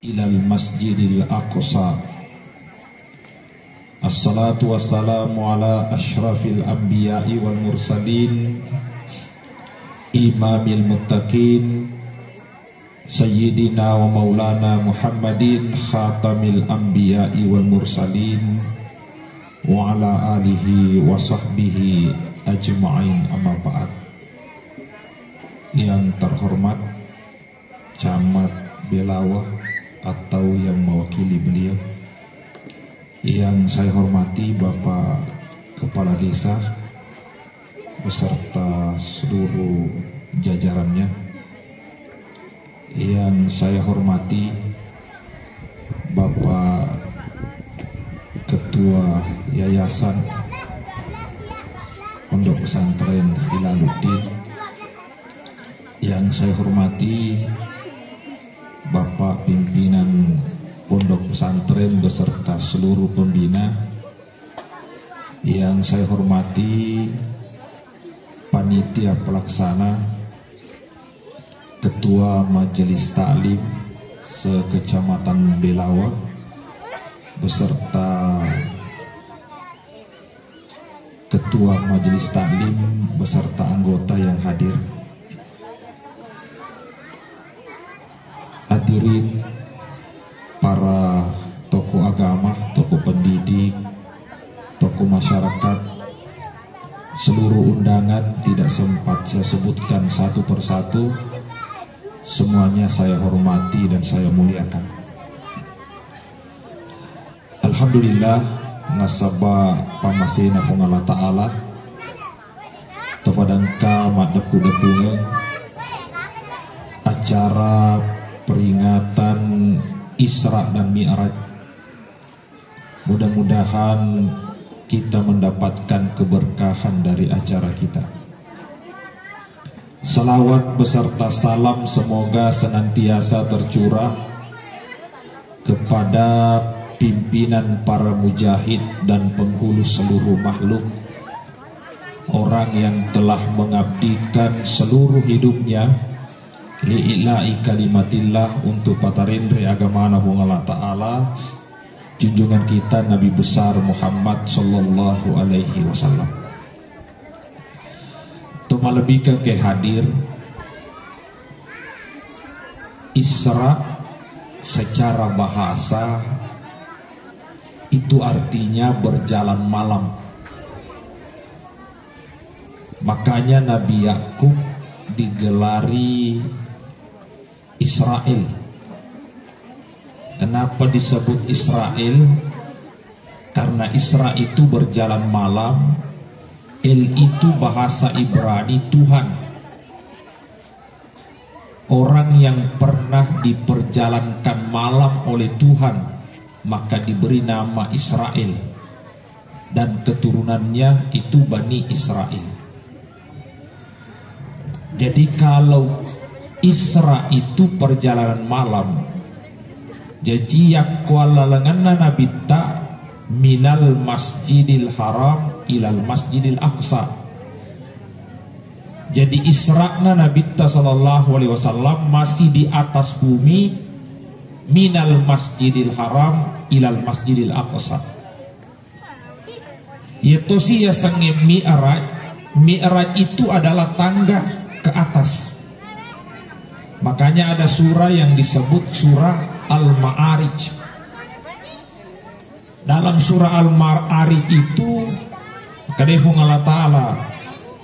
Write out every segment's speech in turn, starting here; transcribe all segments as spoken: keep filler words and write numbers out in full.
إلى المسجد الأقصى. الصلاة والسلام على أشرف الأنبياء والمرسلين، إمام المتقين، سيدنا ومولانا محمد خاتم الأنبياء والمرسلين، وعلى آله وصحبه أجمعين، أما بعد. Yang terhormat Camat Belawa atau yang mewakili beliau. Yang saya hormati Bapak Kepala Desa beserta seluruh jajarannya. Yang saya hormati Bapak Ketua Yayasan Pondok Pesantren Hilaluddin. Yang saya hormati Bapak Pimpinan Pondok Pesantren beserta seluruh pembina. Yang saya hormati Panitia Pelaksana, Ketua Majelis Taklim se-Kecamatan Belawa, beserta Ketua Majelis Taklim beserta anggota yang hadir. Hadirin para tokoh agama, tokoh pendidik, tokoh masyarakat, seluruh undangan tidak sempat saya sebutkan satu persatu, semuanya saya hormati dan saya muliakan. Alhamdulillah, nasaba pammasena Puang Allah Ta'ala, topada engka maddeppu-deppungeng acara peringatan Isra dan Mi'raj. Mudah-mudahan kita mendapatkan keberkahan dari acara kita. Salawat beserta salam semoga senantiasa tercurah kepada pimpinan para mujahid dan penghulu seluruh makhluk, orang yang telah mengabdikan seluruh hidupnya li'ila'i kalimatillah, untuk patarenre agamana Puang Allah Ta'ala, junjungan kita Nabi besar Muhammad sallallahu alaihi wasallam. To malebbikeng ke hadir, Isra secara bahasa itu artinya berjalan malam. Makanya Nabi Yakub digelari Israel. Kenapa disebut Israel? Karena Isra itu berjalan malam, El itu bahasa Ibrani Tuhan. Orang yang pernah diperjalankan malam oleh Tuhan, maka diberi nama Israel. Dan keturunannya itu Bani Israel. Jadi kalau Isra itu perjalanan malam, jaji yakko allalengenna Nabitta minal Masjidil Haram ilal Masjidil Aqsa. Jadi Isra'na Nabitta sallallahu alaihi wasallam masih di atas bumi, minal Masjidil Haram ilal Masjidil Aqsa. Yetosi yasengnge Mi'raj. Mi'raj itu adalah tangga ke atas. Makanya ada surah yang disebut surah Al-Ma'arij. Dalam surah Al-Ma'arij itu, kedai Puang Allah Ta'ala,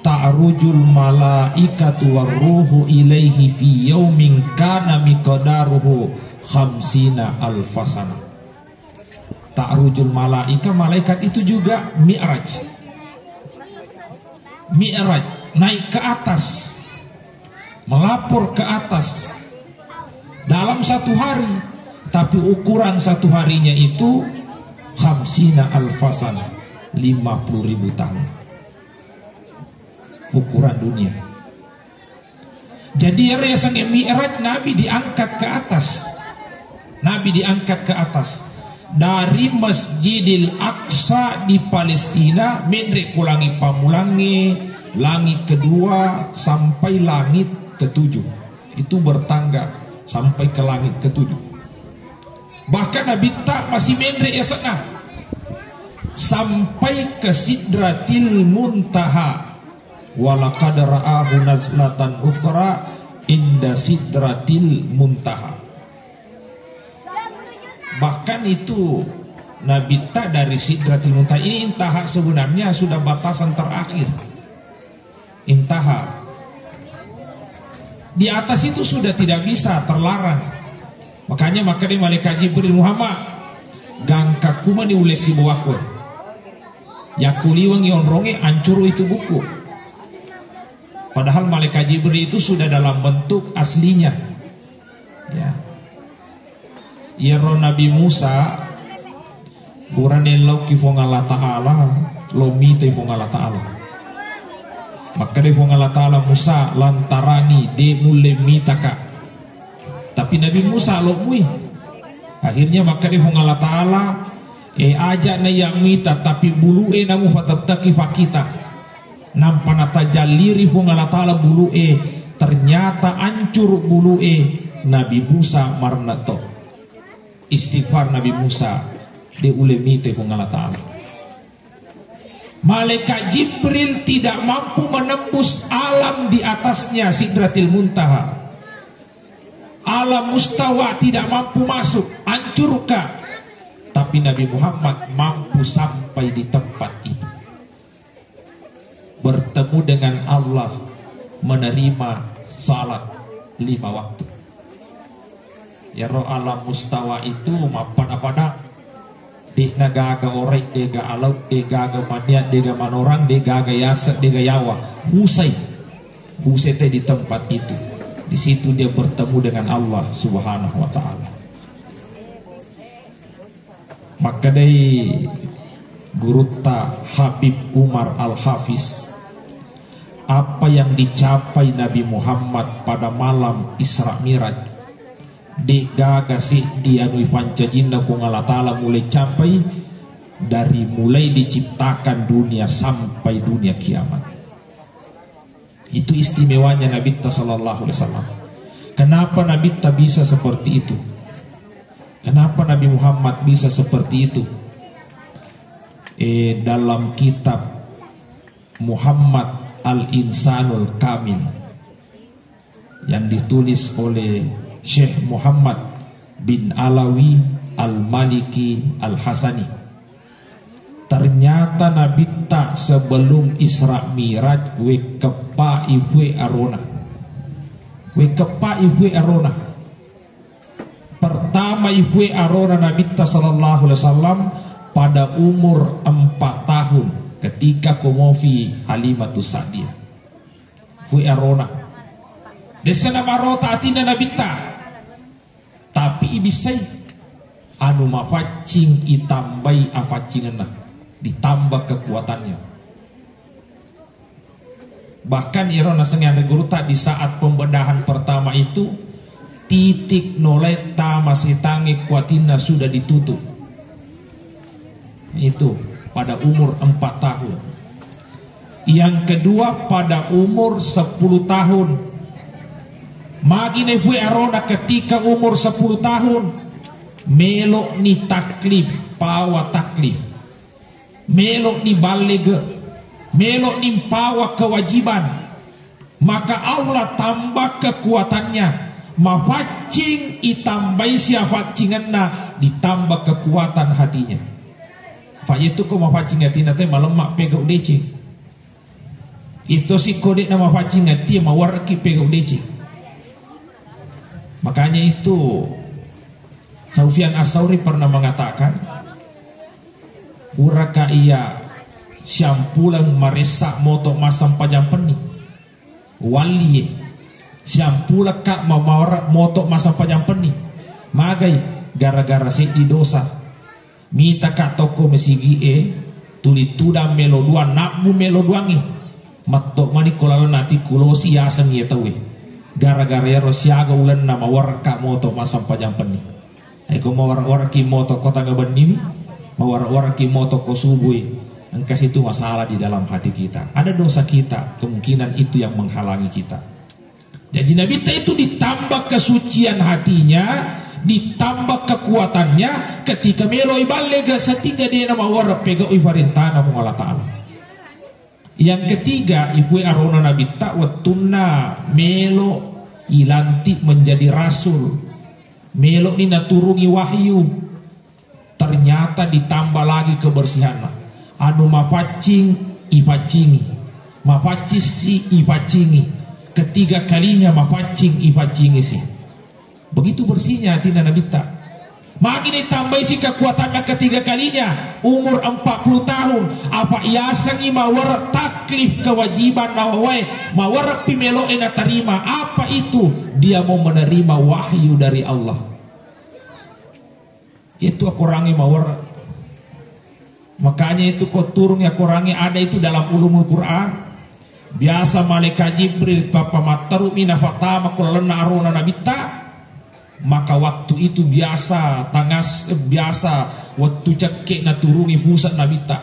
"Ta'rujul malaikatu warruhu ilaihi fi yaumin kana miqdaruhu khamsina alfasana." Ta'rujul malaika, malaikat itu juga mi'raj. Mi'raj, naik ke atas, melapor ke atas dalam satu hari, tapi ukuran satu harinya itu khamsina alfasana, lima puluh ribu tahun ukuran dunia. Jadi ero yasengnge Mi'raj, Nabi diangkat ke atas. Nabi diangkat ke atas. Dari Masjidil Aqsa di Palestina, menre ko langit pammulangnge, langit kedua, sampai langit ketujuh. Itu bertangga sampai ke langit ketujuh. Bahkan Nabitta masih menre' yase'na sampai ke Sidratil Muntaha. Walaqad ra'ahu nazlatan ukhra inda Sidratil Muntaha. Bahkan itu Nabitta dari Sidratil Muntaha. Ini intaha sebenarnya sudah batasan terakhir. Intaha. Di atas itu sudah tidak bisa, terlarang. Makanya makkeda malaikat Jibril, "Muhammad, gangka kumani ulle sibawaku. Yakkuliwengi onronge, ancuru itu buku." Padahal malaikat Jibril itu sudah dalam bentuk aslinya. Ya. Iyaro Nabi Musa, purane lauki Puang Allah Ta'ala, lo mitai Puang Allah Ta'ala. Makkeda Puang Allah Ta'ala, "Musa, lantarani, de mulle mitaka." Tapi Nabi Musa lo mui. Akhirnya makkeda Puang Allah Ta'ala, "E, aja na iya mita, tapi bulu e namu fatattaki fakita." Nampa natajalliri Puang Allah Ta'ala bulu e, ternyata ancuru bulu e. Nabi Musa marnato. Istighfar Nabi Musa, de ulle mite Puang Allah Ta'ala. Malaikat Jibril tidak mampu menembus alam di atasnya, Sidratil Muntaha. Alam mustawa tidak mampu masuk, ancurka. Tapi Nabi Muhammad mampu sampai di tempat itu. Bertemu dengan Allah, menerima salat lima waktu. Iyaro alam mustawa itu mappada-pada. De'na gaga orai, de'ga alau, de'gaga maniak, de'ga manorang, de'gaga yase, de'ga yawa. Husai. Husai te di tempat itu. Di situ dia bertemu dengan Allah Subhanahu wa Ta'ala. Makkedai gurutta Habib Umar Al-Hafiz, apa yang dicapai Nabi Muhammad pada malam Isra Miraj, de'gaga seddi anu ipancajinna Puang Allah Ta'ala mulai capai dari mulai diciptakan dunia sampai dunia kiamat. Itu istimewanya Nabitta sallallahu alaihi wasallam. Kenapa Nabitta bisa seperti itu? Kenapa Nabi Muhammad bisa seperti itu? Eh, dalam kitab Muhammad Al-Insanul Kamil yang ditulis oleh Syekh Muhammad bin Alawi Al-Maliki Al-Hasani. Ternyata Nabitta sebelum Isra Miraj wekkeppa ifue arona. Wekkeppa ifue arona. Pertama ifue arona Nabitta sallallahu alaihi wasallam pada umur empat tahun ketika komofi Halimatus Sa'diyah. Fue arona. Dessa namarota atinna Nabitta. Tapi ibissai anu mafaccing itambai afaccingenna, ditambah kekuatannya. Bahkan iyaro nasengnge anre gurutta di saat pembedahan pertama itu, titik nolai tama setangnge kuatinna sudah ditutup. Itu pada umur empat tahun. Yang kedua pada umur sepuluh tahun. Magi nefue arona ketika umur sepuluh tahun, melo ni taklif, pawa taklif. Melo ni ballege, melo ni pawa kewajiban. Maka Allah tambah kekuatannya. Mafaccing itambai siafaccingenna, ditambah kekuatan hatinya. Fa itu ko mafaccing atinna te malemma pegau deceng. Itu si kode na mafaccing ati mawarki pegau deceng. Makanya itu Sufyan As-Sauri pernah mengatakan, uraka iya siampuleng maressa moto massempajang penni. Wallie, siampulekka mamawara moto massempajang penni. Magai gara-gara seddi dosa. Mitaka tokko mesigi'e, tuli tudang melo duang, nabbu melo duangngi. Matto mani ko laleng nati kulosi yaseng iye tauwe. Gara-gara iyaro siaga ulenna mawarakka moto massempajang penni. Eko mawara-waraki moto ko tanga benniwi, mawara-waraki moto ko subui. Engka situ masalah di dalam hati kita. Ada dosa kita, kemungkinan itu yang menghalangi kita. Jadi Nabitta itu ditambah kesucian hatinya, Ditambah kekuatannya ketika melo iballe ga setiga dena mawarra pegau ifarintana Puang Allah Ta'ala. Yang ketiga, ifue arona Nabitta wettunna melo ilantik menjadi rasul, melo ni naturungi wahyu, ternyata ditambah lagi kebersihanna. Anu mapaccing, ipaccingi. Mapaccing si, ipaccingi. Ketiga kalinya mapaccing, ipaccingi si. Begitu bersihnya hatinya Nabitta. Magi ditambahi si kekuatanna ketiga kalinya, umur empat puluh tahun, apa yasengi mawar taklif kewajiban nawawae, mawar pimeloe natarima. Apa itu? Dia mau menerima wahyu dari Allah. Itu akurangi mawar. Makanya itu ko turung ya kurangi ada itu dalam ulumul Quran. Biasa malaikat Jibril papa matterumi nafatama ko lalenna arona Nabitta. Maka waktu itu biasa tangas, eh, biasa waktu cekke naturungi fusa Nabitta.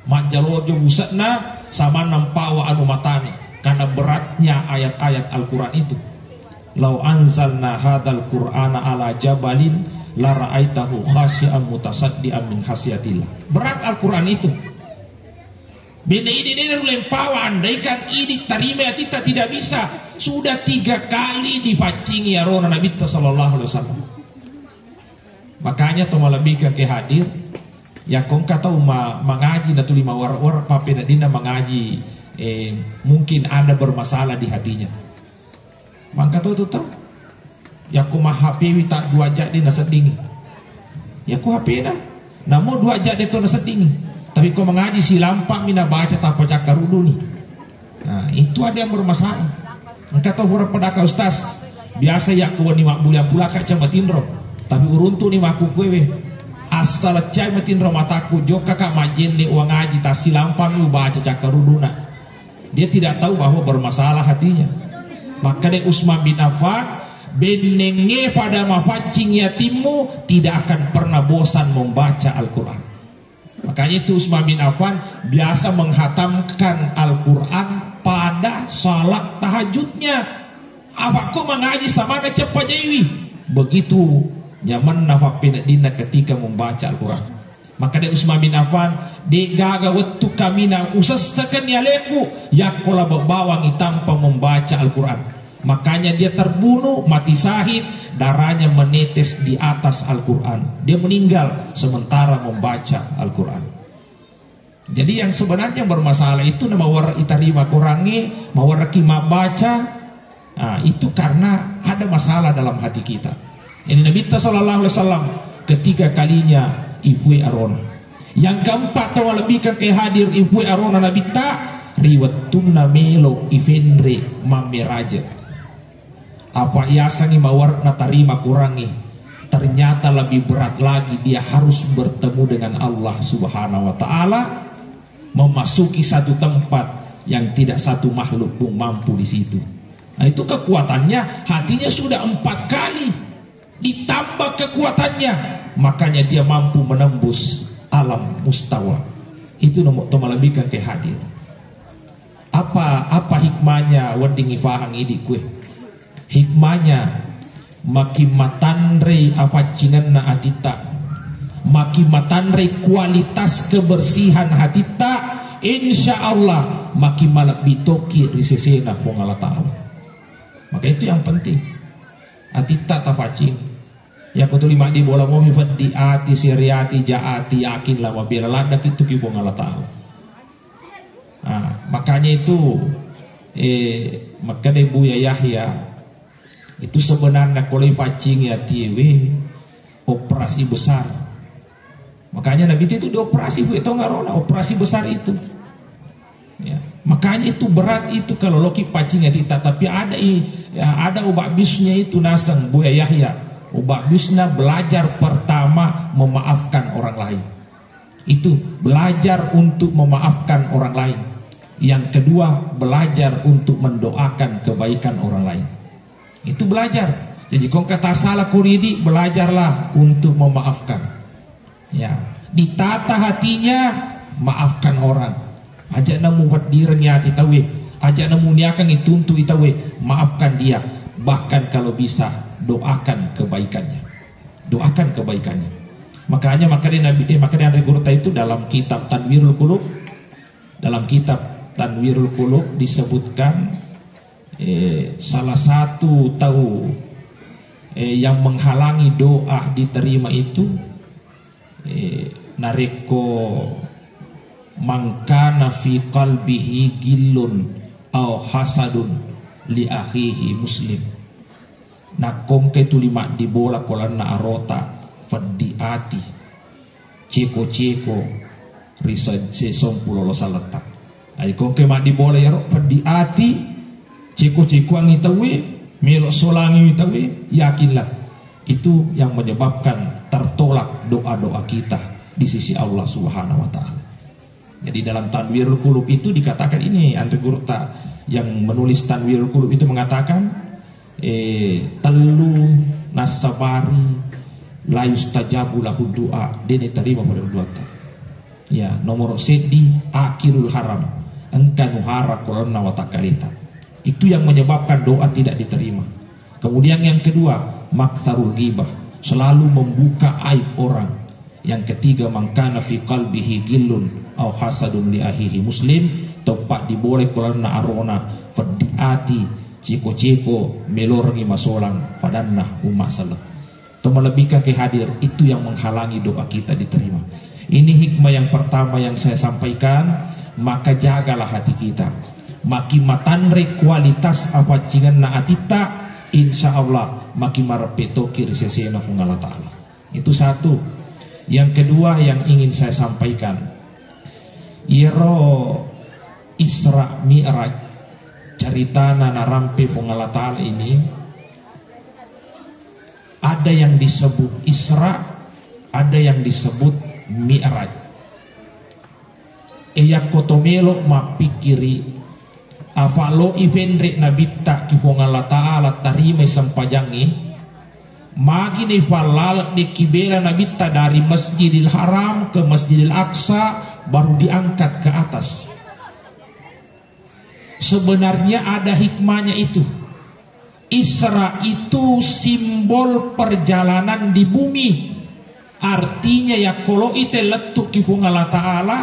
Majjalojo fusa na samanna mpawa anu matane karena beratnya ayat-ayat Al-Quran itu. "Lau anzalna hadal Qur'ana ala jabalin la ra'aitahu khasyi'an mutasaddian min khasyatillah." Berat Al-Quran itu. Benda ini nene uleng pawa andaikan ini tarima ya kita tidak bisa. Sudah tiga kali dipaccingi arona Nabitta sallallahu alaihi wasallam. Makanya to malebbikan ke hadir, ya kongka tau ma-, mangaji na tuli mawar-war papenedina mangaji, eh, mungkin ada bermasalah di hatinya. Mangka to tu tau. Yakko ma H P wi tak dua jam de naseddingi. Yakko H P na. Namo dua jam de to naseddingi. Tapi ko mangaji silampang mi nabaca tanpa cakkaruduni. Nah, itu ada yang bermasalah. Engka to hura pedaka ustaz. Biasa yakko wani mabbuliang pulaka cama tinro. Tapi uruntu ni maku kuewe. Asal cai matinro mataku jokka ka majenne uang ngaji tasilampang mi baca cakkaruduna. Dia tidak tahu bahwa bermasalah hatinya. Maka dek Utsman bin Affan, bennenge pada mapaccing yatimmu tidak akan pernah bosan membaca Al-Quran. Makanya itu Utsman bin Affan biasa menghatamkan Al-Quran pada salat tahajudnya. Apa ko mengaji sama ada cepat jaiwi. Begitu nyamanna fappeneddinna ketika membaca Al-Quran. Makkeda Utsman bin Affan, "De'gaga wettu kaminang usessakenni aleku, yakko la bawangi tanpa membaca Al-Quran." Makanya dia terbunuh, mati syahid, darahnya menetes di atas Al-Quran. Dia meninggal sementara membaca Al-Quran. Jadi yang sebenarnya bermasalah itu nama wara itarima Qurannya, mawaraki membaca, ah, itu karena ada masalah dalam hati kita. Ini Nabi sallallahu alaihi wasallam ketiga kalinya ifue arona. Yang keempat, tau lebih ke hadir ifue arona Nabi ta riwettunna melo ifenre mammeraja. Apa yasengi mawar natarima Qurangnge, ternyata lebih berat lagi dia harus bertemu dengan Allah Subhanahu wa Ta'ala, memasuki satu tempat yang tidak satu makhluk pun mampu di situ. Nah, itu kekuatannya, hatinya sudah empat kali ditambah kekuatannya, makanya dia mampu menembus alam mustawa. Itu nomor tomalebikeng ke hadir. Apa, apa hikmahnya wedding ifahang idi kue? Hikmahnya, maki matanrei apaccingenna atitta, maki matanrei kualitas kebersihan hatitta, insya Allah maki malebbi toki ri sesena Puang Allah Ta'ala. Maka itu yang penting. Atitta tafaccing. Yakko tuli maddi bola mohi feddi ati, seri ati, ja ati, yakin la mabela ladda kittu ki Puang Allah Ta'ala. Ah, makanya itu, eh, makkeda Buya Yahya, itu sebenarnya kalau ipaccingi ati we, operasi besar. Makanya Nabi itu dioperasi, we, tau nggak, Rona? Operasi besar itu. Ya, makanya itu berat itu kalau loki paccingi ati ta, tapi ada i-, ya, ada obat bisnya itu naseng Buya Yahya. Obat bisnya belajar pertama memaafkan orang lain. Itu belajar untuk memaafkan orang lain. Yang kedua, belajar untuk mendoakan kebaikan orang lain. Itu belajar. Jadi, kong kata salah kuridi, belajarlah untuk memaafkan. Ya, ditata hatinya, maafkan orang. Aja namu weddireng ati tawe, aja namu niakang ituntu itawe, maafkan dia. Bahkan kalau bisa, doakan kebaikannya. Doakan kebaikannya. Makanya, makanya Nabi, eh, makanya Anre Gurta itu dalam kitab Tanwirul Qulub, dalam kitab Tanwirul Qulub disebutkan, eh, salah satu tahu, eh, yang menghalangi doa diterima itu, eh, narekko mangkana fi qalbihi gillun au hasadun li akhihi muslim. Nakkongke tuli maddibola kolanna arota, feddi ati, ceko-ceko ri se-, sesong pulolo saletta. Ai kongke maddibola yaro, feddi ati, ceko-cekoangi tauwe, melo solangi tauwe, yakinlah itu yang menyebabkan tertolak doa-doa kita di sisi Allah Subhanahu wa Ta'ala. Jadi, dalam Tanwirul Qulub itu dikatakan ini, Anre Gurta yang menulis Tanwirul Qulub itu mengatakan, eh, tellu nassabari la yustajabu lahu doa, dene tarima pada doata. Ya, nomor seddi, akilul haram, engka nuhara kolanna watakkaleta. Itu yang menyebabkan doa tidak diterima. Kemudian yang kedua, maktsarul ghibah, selalu membuka aib orang. Yang ketiga, mangkana fi qalbihi gillun au hasadun li akhihi muslim, toppa dibolai kolanna arona, feddi ati, ceko-ceko, melorengi masolang padanna umma selleng. To melebbikang ke hadir, itu yang menghalangi doa kita diterima. Ini hikmah yang pertama yang saya sampaikan, maka jagalah hati kita. Maki matanre kualitas apaccingenna atitta, insya Allah maki mareppe toki ri sesena Puang Allah Ta'ala. Itu satu. Yang kedua yang ingin saya sampaikan, iyaro Isra Mi'raj, ceritana narampe Puang Allah Ta'ala ini, ada yang disebut Isra, ada yang disebut Mi'raj. E, yakko to melo mappikkiri, afa lo ifenre Nabitta ki Puang Allah Ta'ala tarimai sempajangnge, magi nifallaleng dekki bela Nabitta dari Masjidil Haram ke Masjidil Aqsa, baru diangkat ke atas. Sebenarnya ada hikmahnya itu. Isra itu simbol perjalanan di bumi. Artinya, yakko lo ite lettu ki Puang Allah Ta'ala,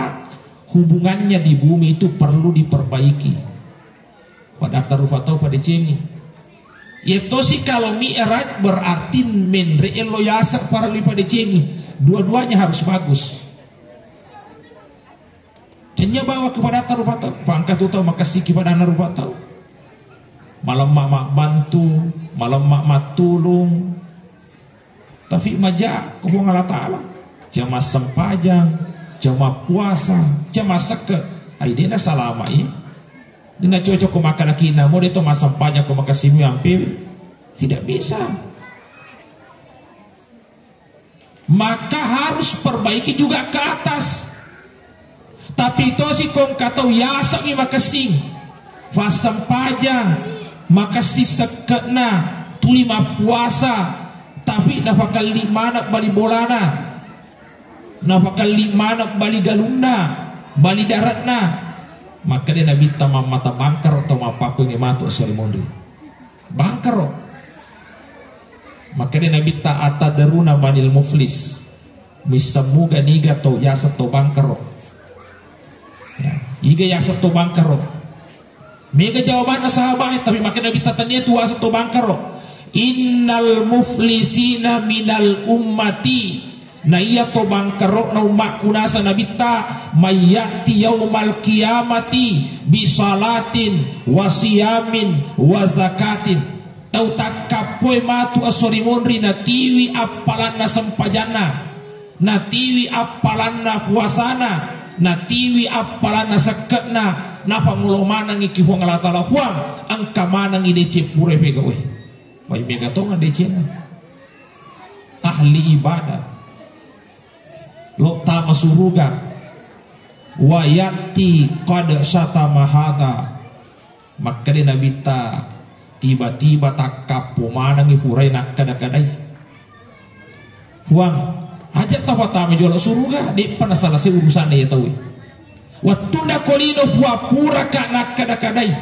hubungannya di bumi itu perlu diperbaiki. Pada rupa tau pada cengi. Yetosi kalau Mi'raj berarti menre elo yasa para li pada cengi. Dua-duanya harus bagus. Tennia bawa kepada rupa tau, pangka tu tau makessiki pada rupa tau. Malemma mabbantu, malemma mattulung. Tapi maja ko Puang Allah Ta'ala. Jama sempajang, jama puasa, jama sekke. Ai dena salama i. Dena cocok ko makkadakina, mo de to massempajang ko makessimi ampe. Tidak bisa. Maka harus perbaiki juga ke atas. Tapi tosi kongka tau yaseng mi makessing, fassempajang, makessing sekke'na, tuli mappuasa, tapi nafakelli maneng bali bolana, nafakelli maneng bali galunna, bali dare'na. Makkeda Nabitta, mammata bangkaro tau mappakkuinge matu esso ri munri. Bangkaro. Makkeda Nabitta, "Atadaruna manil muflis?" Misseng muga niga to yaseng to bangkaro? Ya, iga yaseng to bangkaro? Mega jawabanna sahabat, tapi makkeda Nabitta, tennia tu yaseng to bangkaro. "Innal muflisina minal ummati." Na iya to bangkaro'na ummakku, nasa Nabitta, "Mayyati yaumal qiyamati bisalatin wa siyamin wa zakatin." Tau takkappoe matu esso ri munri, natiwi appalanna sempajanna, natiwi appalanna puasana, natiwi appalanna sekke'na, napangolo manengngi ki Puang Allah Ta'ala, "Puang, engka manengngi deceng pura pegau'e." Wai, mega tonga decenna. Ahli ibadah. Lo tama suruga. "Wa ya'ti qad syatama hadza." Makkeda Nabitta, tiba-tiba takkappo manengngi purai nakkada-kadai. "Puang, aja tafatama jolo suruga, de'pa nasalase urusanna iya tauwe. Wettunna ko lino, Puang, puraka nakkada-kadai.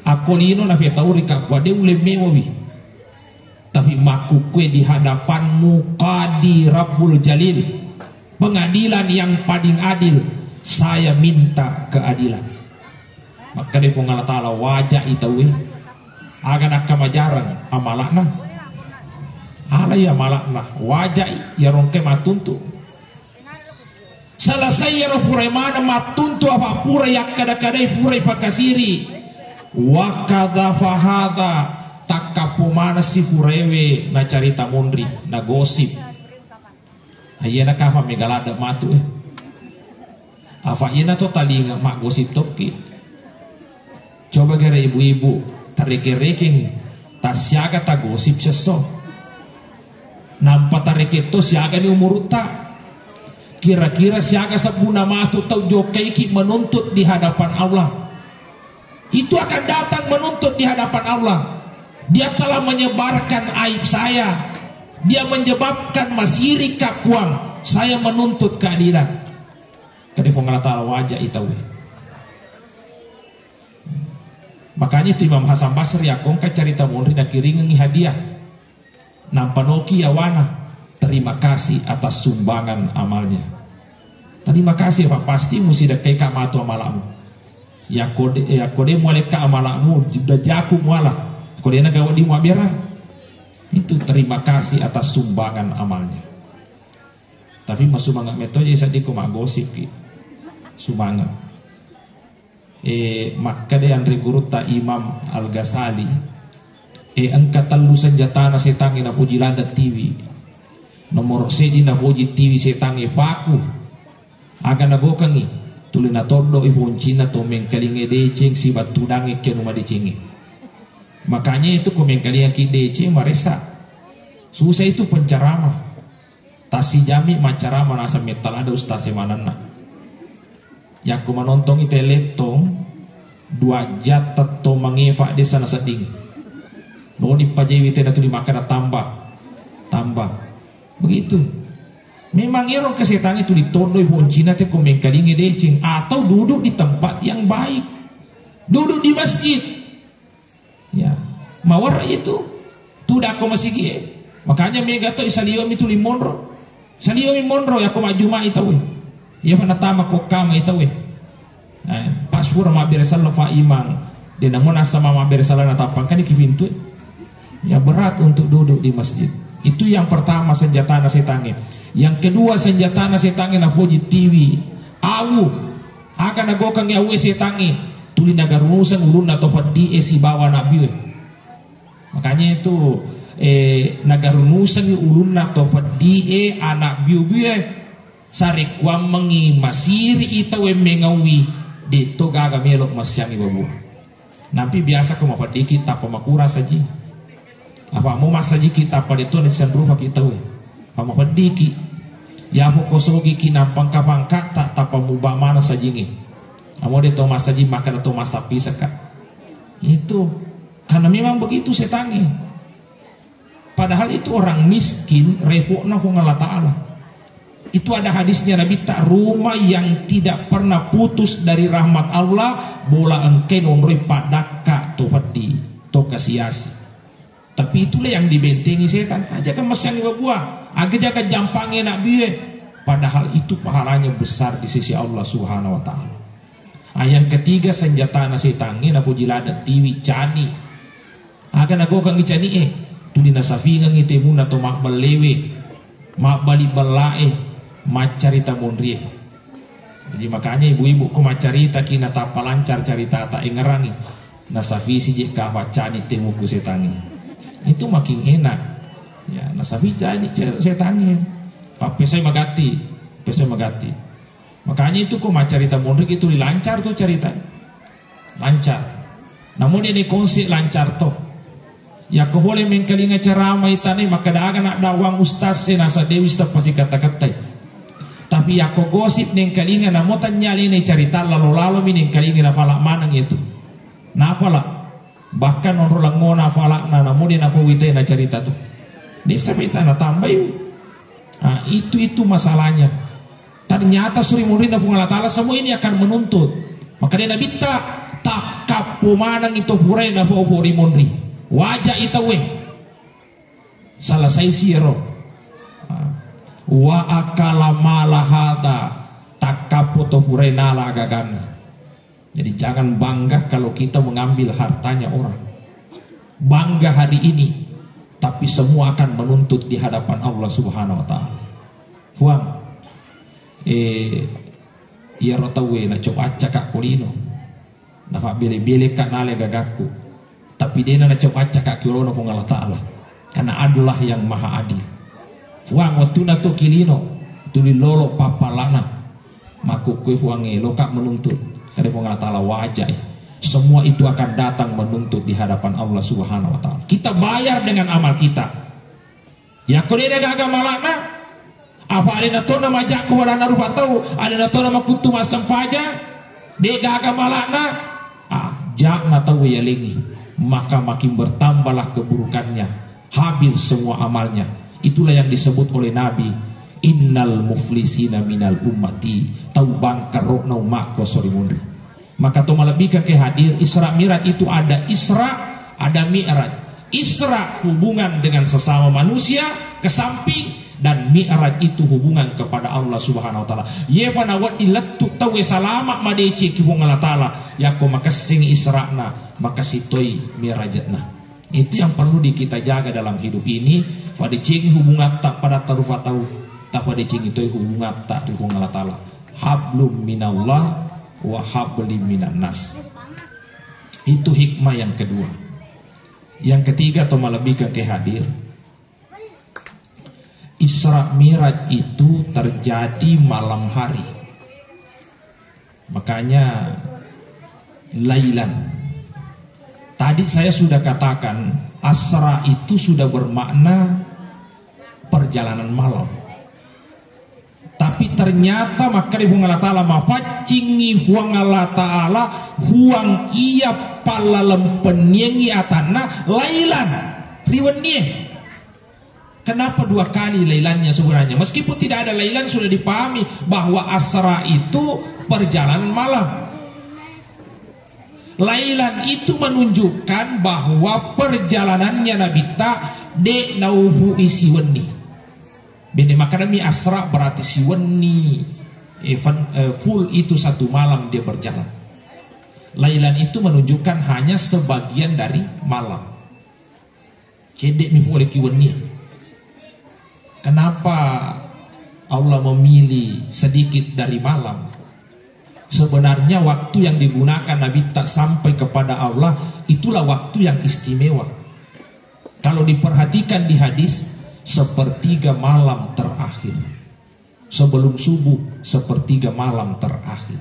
Akko lino nafetaurika, Puang, de ulle mewawi." Tapi makkukkue di hadapanmu Qadi Rabbul Jalil, pengadilan yang paling adil, saya minta keadilan. Makkeda Puang Allah Ta'ala, waja'i tauwe. Aga nakkamajareng amala'na. Alai amala'na, waja'i, iyaro engkae mattuntu. Selesai iyaro purai maneng mattuntu, apa pura yakkada-kadai, purai pakasiri. Wa kadzafa hadza, takkappo manesi puraewe nacarita monri, nagosip. Aiyana kafa mega ladde matu e. Afa iyana to talinga maggosip tokki. Coba gare ibu-ibu, tareke-rekeng, tasiaga tagosip sesso. Nampa tareke to siaga ni umurutta. Kira-kira siaga sebbuna matu tau jokaiki menuntut di hadapan Allah. Itu akan datang menuntut di hadapan Allah. Dia telah menyebarkan aib saya. Dia menyebabkan masirika Puang. Saya menuntut keadilan. Kade Puang Allah Ta'ala, waja'i tauwe. Makanya itu Imam Hasan Basri, akko engka carita monri nakiringengi hadiah. Nampa noki yawana, terima kasih atas sumbangan amalnya. Terima kasih, Pak. Pasti musi dekkai ka matu amalakmu. Yakko de, yakko de mualekka amalakmu, da jaku muala. Ko de na gawa di muaberang. Itu terima kasih atas sumbangan amalnya. Tapi masumanga metto je sadiko maggosip ki. Sumanga. E, makkeda anre gurutta Imam Al-Ghazali, e, engka tellu senjatana setangnge napoji ladde tiwi. Nomoro seddi napoji tiwi setangnge paku. Aga nagokengi, tuli natoddo'i foncinna to mengkalinge deceng sibattudangnge ki anu madecengnge. Makanya itu ko mengkalingaki deceng maressa. Susah itu penceramah. Tassijami maccarama naseng metta ladde ustaz e manenna. Yakko manontongi tele tong, dua jam tetto mangefa desa nasedding. Noni pajewi tena tuli makkeda tambah, tambah. Begitu. Memang ero kesetangnge tuli tondoi foncina te ko mengkalinge deceng atau duduk di tempat yang baik. Duduk di masjid. Ya, mawarra itu. Tudakko masigi e. Makanya mega to isaliomi tuli monro. Saliomi monro yakko majjumai tauwe. Iya fa natama ko kama tauwe. Eh, pas pura mabbere salla fa imang. De namo nasama mabbere salla natappangkani ki pintu. Ya berat untuk duduk di masjid. Itu yang pertama senjatana setangnge. Yang kedua senjatana setangnge napoji tiwi. Awu. Aga nagokengngi awue setangnge, tuli nagarunuseng ulunna to peddi'e sibawa anak biue. Makanya itu, eh, nagarunuseng ulunna to peddi'e anak biu-biue. Sarekkuammengngi masiri i tauwe mengaui, detto gaga melo massiangi babua. Nampi biasa ko mapeddiki tappa makurang saji. Apa mo massajiki tappa detto na sisanrufaki tauwe. Apa mapeddiki. Yapo ko sogiki nampangka pangkatta tappa muba maneng sajingi. Amo de to massaji makkeda to massappiseka. Itu karena memang begitu setangnge. Padahal itu orang miskin, repotna Puang Allah Ta'ala. Itu ada hadisnya Nabi tak, rumah yang tidak pernah putus dari rahmat Allah, bola engkai nonroi padakka to peddi, to kasiasi. Tapi itulah yang dibentengi setan. Aja kan mesang babua, aga jaga jampangi anak biue. Padahal itu pahalanya besar di sisi Allah Subhanahu wa Ta'ala. Ah, yang ketiga senjatana setangnge napoji ladde tiwi cani. Aga nagokengngi cani'e, tuli nasafingengngi temunna to mabbellewe, mabbali bella'e, maccarita monrie. Jadi makanya ibu-ibu ko maccaritaki natappa lancar caritata engerangi, nasafisi je kafa cani temuku setangnge. Itu makin enak. Ya, nasafi cani ce-, setangnge. Pappesai magatti, pesai magatti. Makanya itu ko maccarita monriki tuli lancar tu carita. Lancar. Namu de ni konsi lancar to. Yakko pole mengkalinga ceramah itane makkeda aga na dawang ustaz e nasa dewi sepasi kata-katai. Tapi yakko gosip nengkalinga namo tanyalene carita lalo-lalo mi nengkalinga na pala maneng itu. Napala Bahkan onro langngona fala'na namo de napowitai na carita tu. Desa beta na tambai. Ah, itu, itu masalahnya. Ternyata suri munrinna Puang Allah Ta'ala semua ini akan menuntut. Maka dia Nabitta, takkappo maneng itu purai na po ri munri. Waja itawe. Selesai si ero. Wa akala mala hadza, takkappo to purae nala agaganna. Jadi jangan bangga kalau kita mengambil hartanya orang. Bangga hari ini, tapi semua akan menuntut di hadapan Allah Subhanahu wa taala. Fuang, eh, iyaro tauwe nacoba accaka ko lino. Nafabbele-beleka nale gagakku. Tapi dena nacoba accaka ki olona Fuang Allah Ta'ala. Karena Allah yang maha adil. Fuang, wettuna to ki lino, tuli lolo pappalana. Makkukkue Fuangnge, loka menuntut. Kare Fuang Allah Ta'ala wajai. Semua itu akan datang menuntut di hadapan Allah Subhanahu wa Ta'ala. Kita bayar dengan amal kita. Yakko de gaga malana, apa alena tona majakku walana rupa tau, alena tona makuttu massempajang, de gaga malana, ah, jakna tau yalengi, maka makin bertambahlah keburukannya, habil semua amalnya. Itulah yang disebut oleh Nabi, innal muflisina minal ummati, tau bangkarona umakku sori munri. Maka to malebbikeng ke hadir, Isra Mi'raj itu ada Isra, ada Mi'raj. Isra hubungan dengan sesama manusia, ke samping, dan Mi'raj itu hubungan kepada Allah Subhanahu wa Ta'ala. Yepa nawedding lettu tauwe salama madeceng ki Fuang Allah Ta'ala, yakko makessing Isra'na, makessing toi Mi'rajna. Itu yang perlu di kita jaga dalam hidup ini. Padecengi hubungatta pada tarufa tau, tapadecengi toi hubungatta ri Fuang Allah Ta'ala. Hablum minallah wa habli minan nas. Itu hikmah yang kedua. Yang ketiga, to malebbikeng ke hadir, Isra Mi'raj itu terjadi malam hari. Makanya lailan. Tadi saya sudah katakan, asra itu sudah bermakna perjalanan malam. Tapi ternyata makkeda Fuang Allah Ta'ala, mapaccingi Fuang Allah Ta'ala, Fuang iya pallalempenniengi atanna lailan, ri wennie. Kenapa dua kali lailannya sebenarnya? Meskipun tidak ada lailan, sudah dipahami bahwa asra itu perjalanan malam. Lailan itu menunjukkan bahwa perjalanannya Nabitta de naufu isi wenni. Bene makanami asra berarti siwenni, eh, fan-, eh, full itu satu malam dia berjalan. Lailan itu menunjukkan hanya sebagian dari malam. Cedde mi pole ki wenni. Kenapa Allah memilih sedikit dari malam? Sebenarnya waktu yang digunakan Nabitta sampai kepada Allah itulah waktu yang istimewa. Kalau diperhatikan di hadis, sepertiga malam terakhir. Sebelum subuh, sepertiga malam terakhir.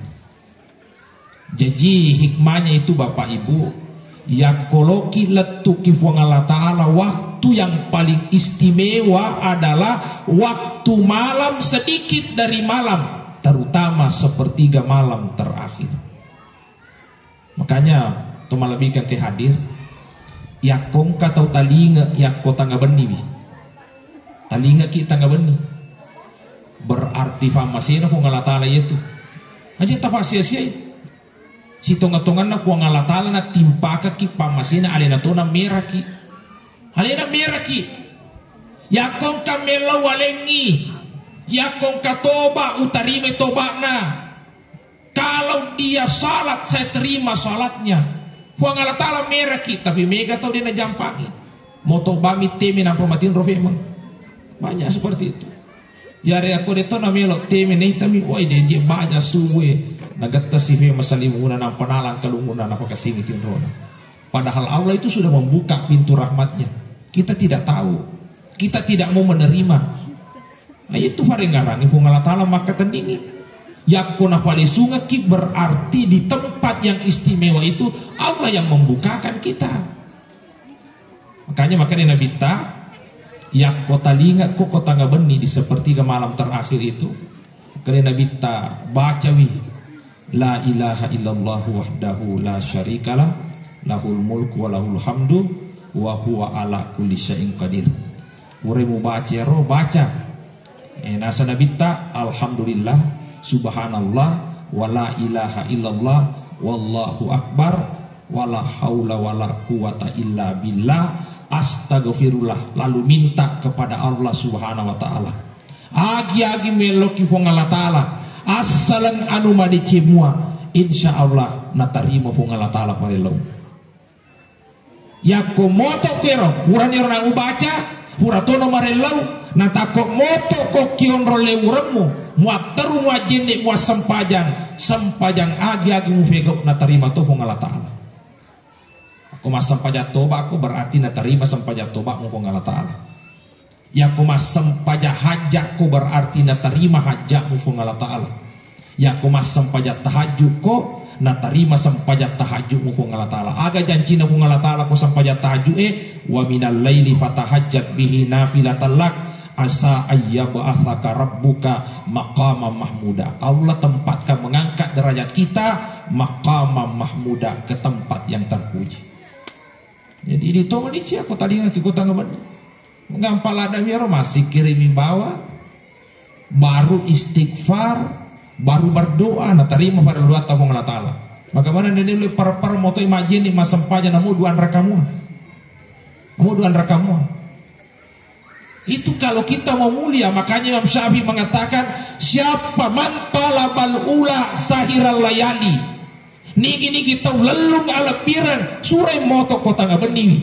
Jaji hikmahnya itu, Bapak Ibu, yakko loki lettu ki Fuang Allah Ta'ala, waktu yang paling istimewa adalah waktu malam, sedikit dari malam, terutama sepertiga malam terakhir. Makanya, to malebbikeng ke hadir, yakko engka tau talinga yakko tanga benniwi. Talinga ki tanga benni. Berarti fammasena Fuang Allah Ta'ala iyatu. Aja tapasia-siai. Sitonga-tonganna Fuang Allah Ta'ala natimpakaki pammasena alena tona meraki. Alena meraki. Yakko engka mellau alengngi, yakko engka toba, utarimai toba'na. Kalau dia salat, saya terima salatnya. Fuang Allah Ta'ala meraki, tapi mega tau de najampangi. Mau tobami teme nampa matinro femeng. Banyak seperti itu. Yare akko de to namelo teme naitami, wai de je baja suwe. Nagetta si femeng salimuna nampa nalang kalunguna napakasingi tinrona. Padahal Allah itu sudah membuka pintu rahmatnya. Kita tidak tahu. Kita tidak mau menerima. Nah, itu farengarangi Fuang Allah Ta'ala makkatenningi. Yakko napalesungekki berarti di tempat yang istimewa itu Allah yang membukakan kita. Makanya, makanya Nabitta, yakko talinga ko tanga benni di sepertiga malam terakhir itu, makanya Nabitta bacawi, "La ilaha illallah wahdahu la syarikalah, lahul mulku wa lahul hamdu, wa huwa ala kulli syai'in qadir." Pura mubaca ero, baca. Eh, nasa Nabitta, "Alhamdulillah, subhanallah, wa la ilaha illallah, wallahu akbar, wa la haula wa la quwata illa billah, Astagfirullah, lalu minta kepada Allah Subhanahu wa Ta'ala. Agi-agi meloki Puang Allah Ta'ala, assaleng anu madeceng mua, insya Allah natarima Puang Allah Ta'ala parellau. Yakko moto kuero, purani ero naubaca, pura tono marellau, natakko moto ko kionro lewuremmu, muatteru muajjenne muassempajang, sempajang agi-agi mufegau natarima to Puang Allah Ta'ala. Ko massempajang toba'ko berarti natarima sempajang toba'mu Puang Allah Ta'ala. Yakko massempajang hajja'ko berarti natarima hajja'mu Puang Allah Ta'ala. Yakko massempajang tahajju'ko natarima sempajang tahajju'mu Puang Allah Ta'ala. Aga jancina Puang Allah Ta'ala ko sempajang tahajju'e, "Wa minal laili fatahajjat bihi nafilatan lak." Asa ayyab'atsaka rabbuka maqama mahmuda. Allah tempatkan, mengangkat derajat kita maqama mahmuda, ke tempat yang terpuji. Jadi di to Malaysia ko talinga ki kota ngaben. Ngampa lada miro masih kirimi bawa, baru istighfar, baru berdoa, natarima pada doa ta Puang Allah Ta'ala. Bagaimana nene lu per-per moto imajini masempajang namu dua rakamu. Namu dua rakamu. Itu kalau kita mau mulia, makanya Imam Syafi'i mengatakan, "Siapa man talabal ula sahiral layali." Nigi-nigi tau lellung alebbireng, surai moto kota ngabenniwi.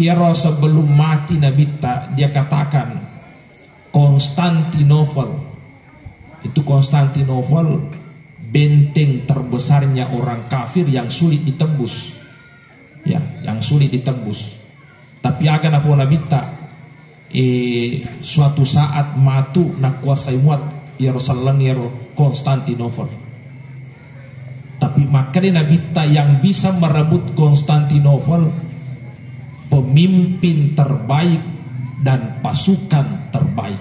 Iyaro sebelum mati Nabitta, dia katakan, Konstantinopel. Itu Konstantinopel, benteng terbesarnya orang kafir yang sulit ditembus. Ya, yang sulit ditembus. Tapi aga napau Nabitta, eh, suatu saat matu nakuasai muat iyaro selleng iyaro Konstantinopel. Tapi makkeda Nabitta, yang bisa merebut Konstantinopel, pemimpin terbaik dan pasukan terbaik.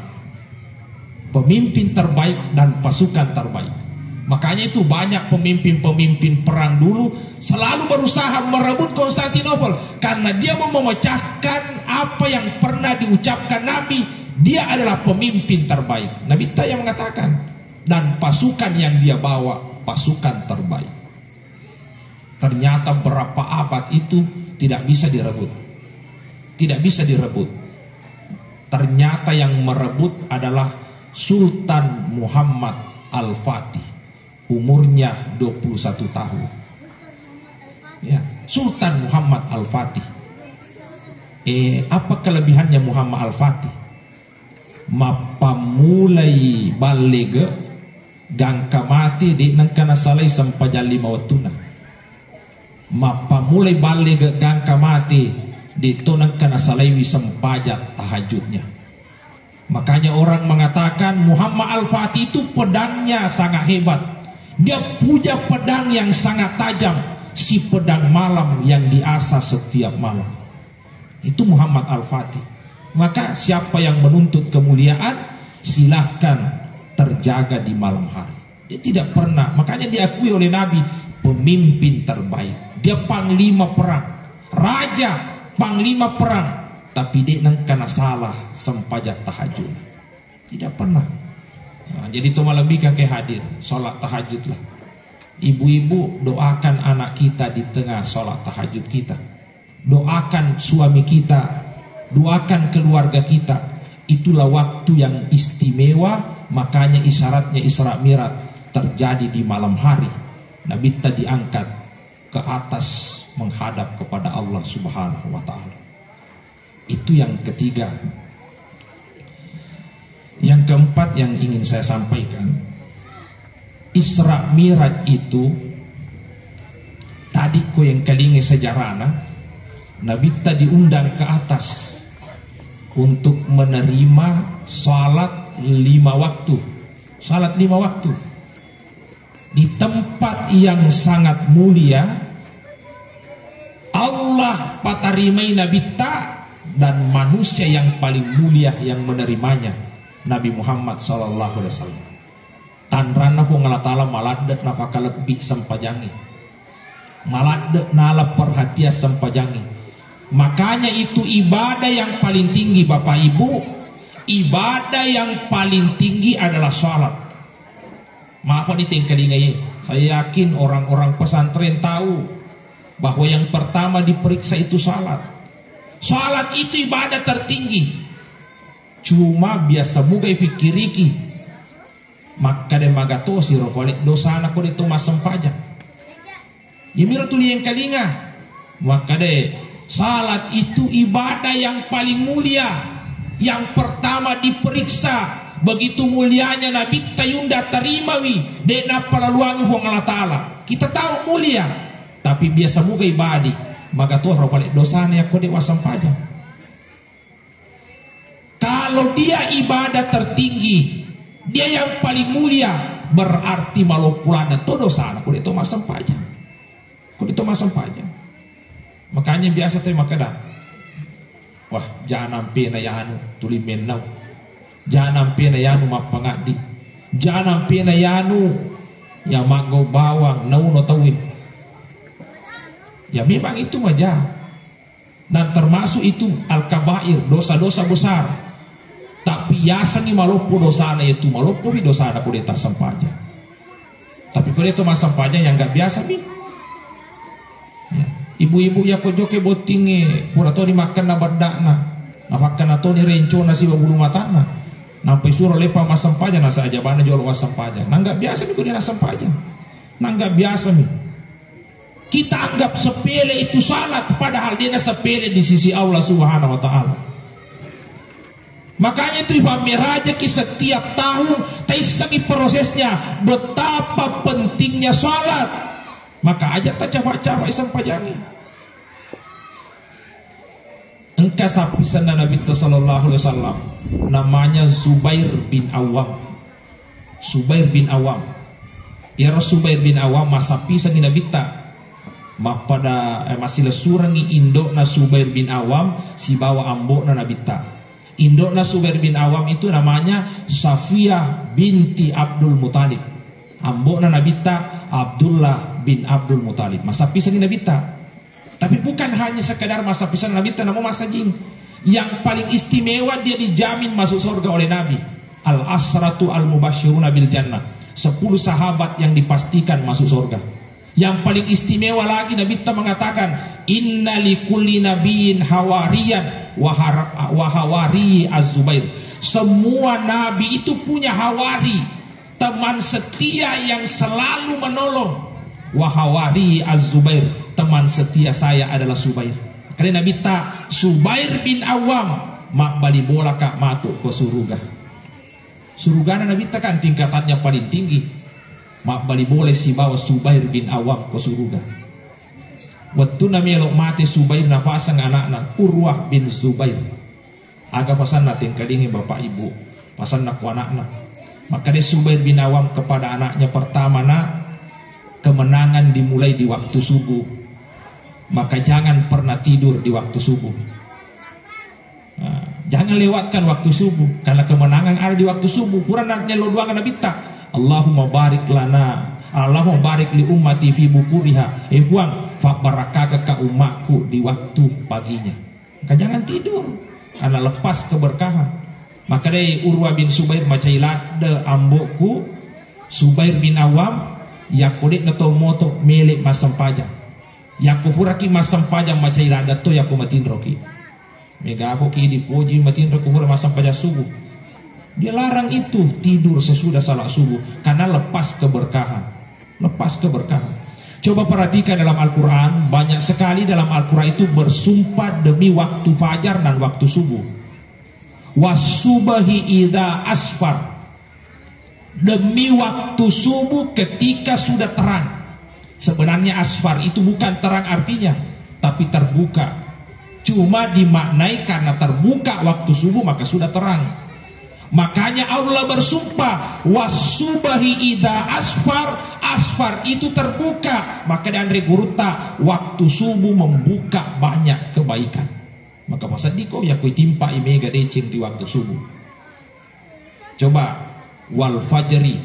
Pemimpin terbaik dan pasukan terbaik. Makanya itu banyak pemimpin-pemimpin perang dulu selalu berusaha merebut Konstantinopel karena dia mau memecahkan apa yang pernah diucapkan Nabi. Dia adalah pemimpin terbaik. Nabitta yang mengatakan, dan pasukan yang dia bawa pasukan terbaik. Ternyata berapa abad itu tidak bisa direbut. Tidak bisa direbut. Ternyata yang merebut adalah Sultan Muhammad Al-Fatih. Umurnya dua puluh satu tahun. Ya, Sultan Muhammad Al-Fatih. Eh, apa kelebihannya Muhammad Al-Fatih? Mappammulai ballega gangka mate, de' nengka nasalai sempajang lima wettunna. Mappammulai ballega gangka mate, de' to nengka nasalaiwi sempajang tahajudnya. Makanya orang mengatakan Muhammad Al-Fatih itu pedangnya sangat hebat. Dia punya pedang yang sangat tajam, si pedang malam yang diasah setiap malam. Itu Muhammad Al-Fatih. Maka siapa yang menuntut kemuliaan, silahkan terjaga di malam hari. Dia tidak pernah, makanya diakui oleh Nabi pemimpin terbaik. Dia panglima perang, raja, panglima perang, tapi de' nengka nasalah sempajang tahajud. Tidak pernah. Nah, jadi to malebbikan ke hadir, sholat tahajudlah. Ibu-ibu, doakan anak kita di tengah sholat tahajud kita. Doakan suami kita, doakan keluarga kita. Itulah waktu yang istimewa, makanya isyaratnya Isra Mi'raj terjadi di malam hari. Nabitta diangkat ke atas menghadap kepada Allah Subhanahu wa Ta'ala. Itu yang ketiga. Yang keempat yang ingin saya sampaikan, Isra Mi'raj itu, tadi ko yang kalinge sejarahna, Nabitta diundang ke atas untuk menerima salat lima waktu. Salat lima waktu. Di tempat yang sangat mulia, Allah patarimai Nabitta dan manusia yang paling mulia yang menerimanya, Nabi Muhammad sallallahu alaihi wasallam. Tanranna Puang Allah Ta'ala maladde napakalebbi sempajangnge. Maladde nala perhatian sempajangnge. Makanya itu ibadah yang paling tinggi, Bapak Ibu, ibadah yang paling tinggi adalah salat. Maaf nih tengkalingai. Saya yakin orang-orang pesantren tahu bahwa yang pertama diperiksa itu salat. Salat itu ibadah tertinggi. Cuma biasa muga ipikkiriki, makkeda magatosi ro pale dosana ko de to massempajang. Yamiro tuli engkalinga. Makkeda, salat itu ibadah yang paling mulia, yang pertama diperiksa. Begitu mulianya Nabitta Yunda, tarimawi, de nappalaluangi Puang Allah Ta'ala. Kita tahu mulia, tapi biasa muga ibadi, magatosi ro pale dosana yakko de wassempajang. Kalau dia ibadah tertinggi, dia yang paling mulia, berarti maloppo ladang to dosana ko de to massempajang. Ko de to massempajang. Makanya biasa te makkeda, wah, janang pena yanu tuli mennau. Janang pena yanu mappangaddi. Janang pena yanu ya maggau bawang nauno tauwe. Ya memang itu maja. Dan termasuk itu al-kabair, dosa-dosa besar. Tapi yasengngi maloppo dosana, itu maloppomi dosana ko de tassempajang. Tapi ko de to massempajang, yang nggak biasa mi. Ya. Ibu-ibu yakko jokke bottingnge, pura toni makkenna beddakna, napakkenna toni rencona siba bulu matanna, nampai suro leppa massempajang, nasa ajabana jolo wassempajang. Nah, nggak biasa mi ko de nassempajang. Nah, nggak biasa mi. Kita anggap sepele itu salat, padahal dia sepele di sisi Allah Subhanahu wa Ta'ala. Makanya itu, ipamerajaki setiap tahun, taissengi prosesnya, betapa pentingnya salat. Maka aja tacapak-capak isempajangi. Engka sappisenna Nabitta sallallahu alaihi wasallam, namanya Zubair bin Awam. Zubair bin Awam. Iyaro Zubair bin Awam massappisengngi Nabitta. Mappada, eh, massilessurengngi indo'na Zubair bin Awam sibawa ambo'na Nabitta. Indo'na Zubair bin Awam itu namanya Safiyah binti Abdul Muthalib. Ambo'na Nabitta Abdullah bin Abdul Muthalib. Massappisengngi Nabitta. Tapi bukan hanya sekedar massappisenna Nabitta, namo massajing. Yang paling istimewa, dia dijamin masuk surga oleh Nabi. Al-asratu al-mubashiruna bil jannah. Sepuluh sahabat yang dipastikan masuk surga. Yang paling istimewa lagi, Nabitta mengatakan, "Inna li kulli nabiyyin hawariyan wa har-, wa hawari Az-Zubair." Semua nabi itu punya hawari, teman setia yang selalu menolong. Wa hawari Az-Zubair, teman setia saya adalah Zubair. Karena Nabitta, Zubair bin Awam mabbali bolaka matu ko suruga. Surugana Nabitta kan tingkatannya paling tinggi. Mabbali bola sibawa Zubair bin Awam ko suruga. Wettunna melo mate Zubair, napasang anakna Urwah bin Zubair. Aga pasanna, tengkalingi bapak ibu, pasanna ku anakna. Makkeda Zubair bin Awam kepada anaknya pertama, "Nak, kemenangan dimulai di waktu subuh. Maka jangan pernah tidur di waktu subuh." Nah, jangan lewatkan waktu subuh, karena kemenangan ada di waktu subuh. Pura na-, nello doang Nabitta, "Allahumma barik lana, Allahumma barik li ummati fi bukuriha." Eh Puang, fabbarakakka ummakku di waktu paginya. Maka jangan tidur, karena lepas keberkahan. Maka dai Urwa bin Zubair, macai ladde ambo'ku Zubair bin Awam, yakko de'na to moto mele massempajang. Yakko puraki massempajang, macai ladde to yakko matinroki. Megapoki dipoji matinro ko pura massempajang subuh. Dia larang itu tidur sesudah salat subuh karena lepas keberkahan. Lepas keberkahan. Coba perhatikan dalam Al-Quran, banyak sekali dalam Al-Quran itu bersumpah demi waktu fajar dan waktu subuh. Wasubahi idza asfar. Demi waktu subuh ketika sudah terang. Sebenarnya asfar itu bukan terang artinya, tapi terbuka. Cuma dimaknai karena terbuka waktu subuh maka sudah terang. Makanya Allah bersumpah, "Wasubahi idza asfar." Asfar itu terbuka. Maka dianre gurutta, waktu subuh membuka banyak kebaikan. Maka paseddiko yakko itimpai mega deceng di waktu subuh. Coba, "Wal fajri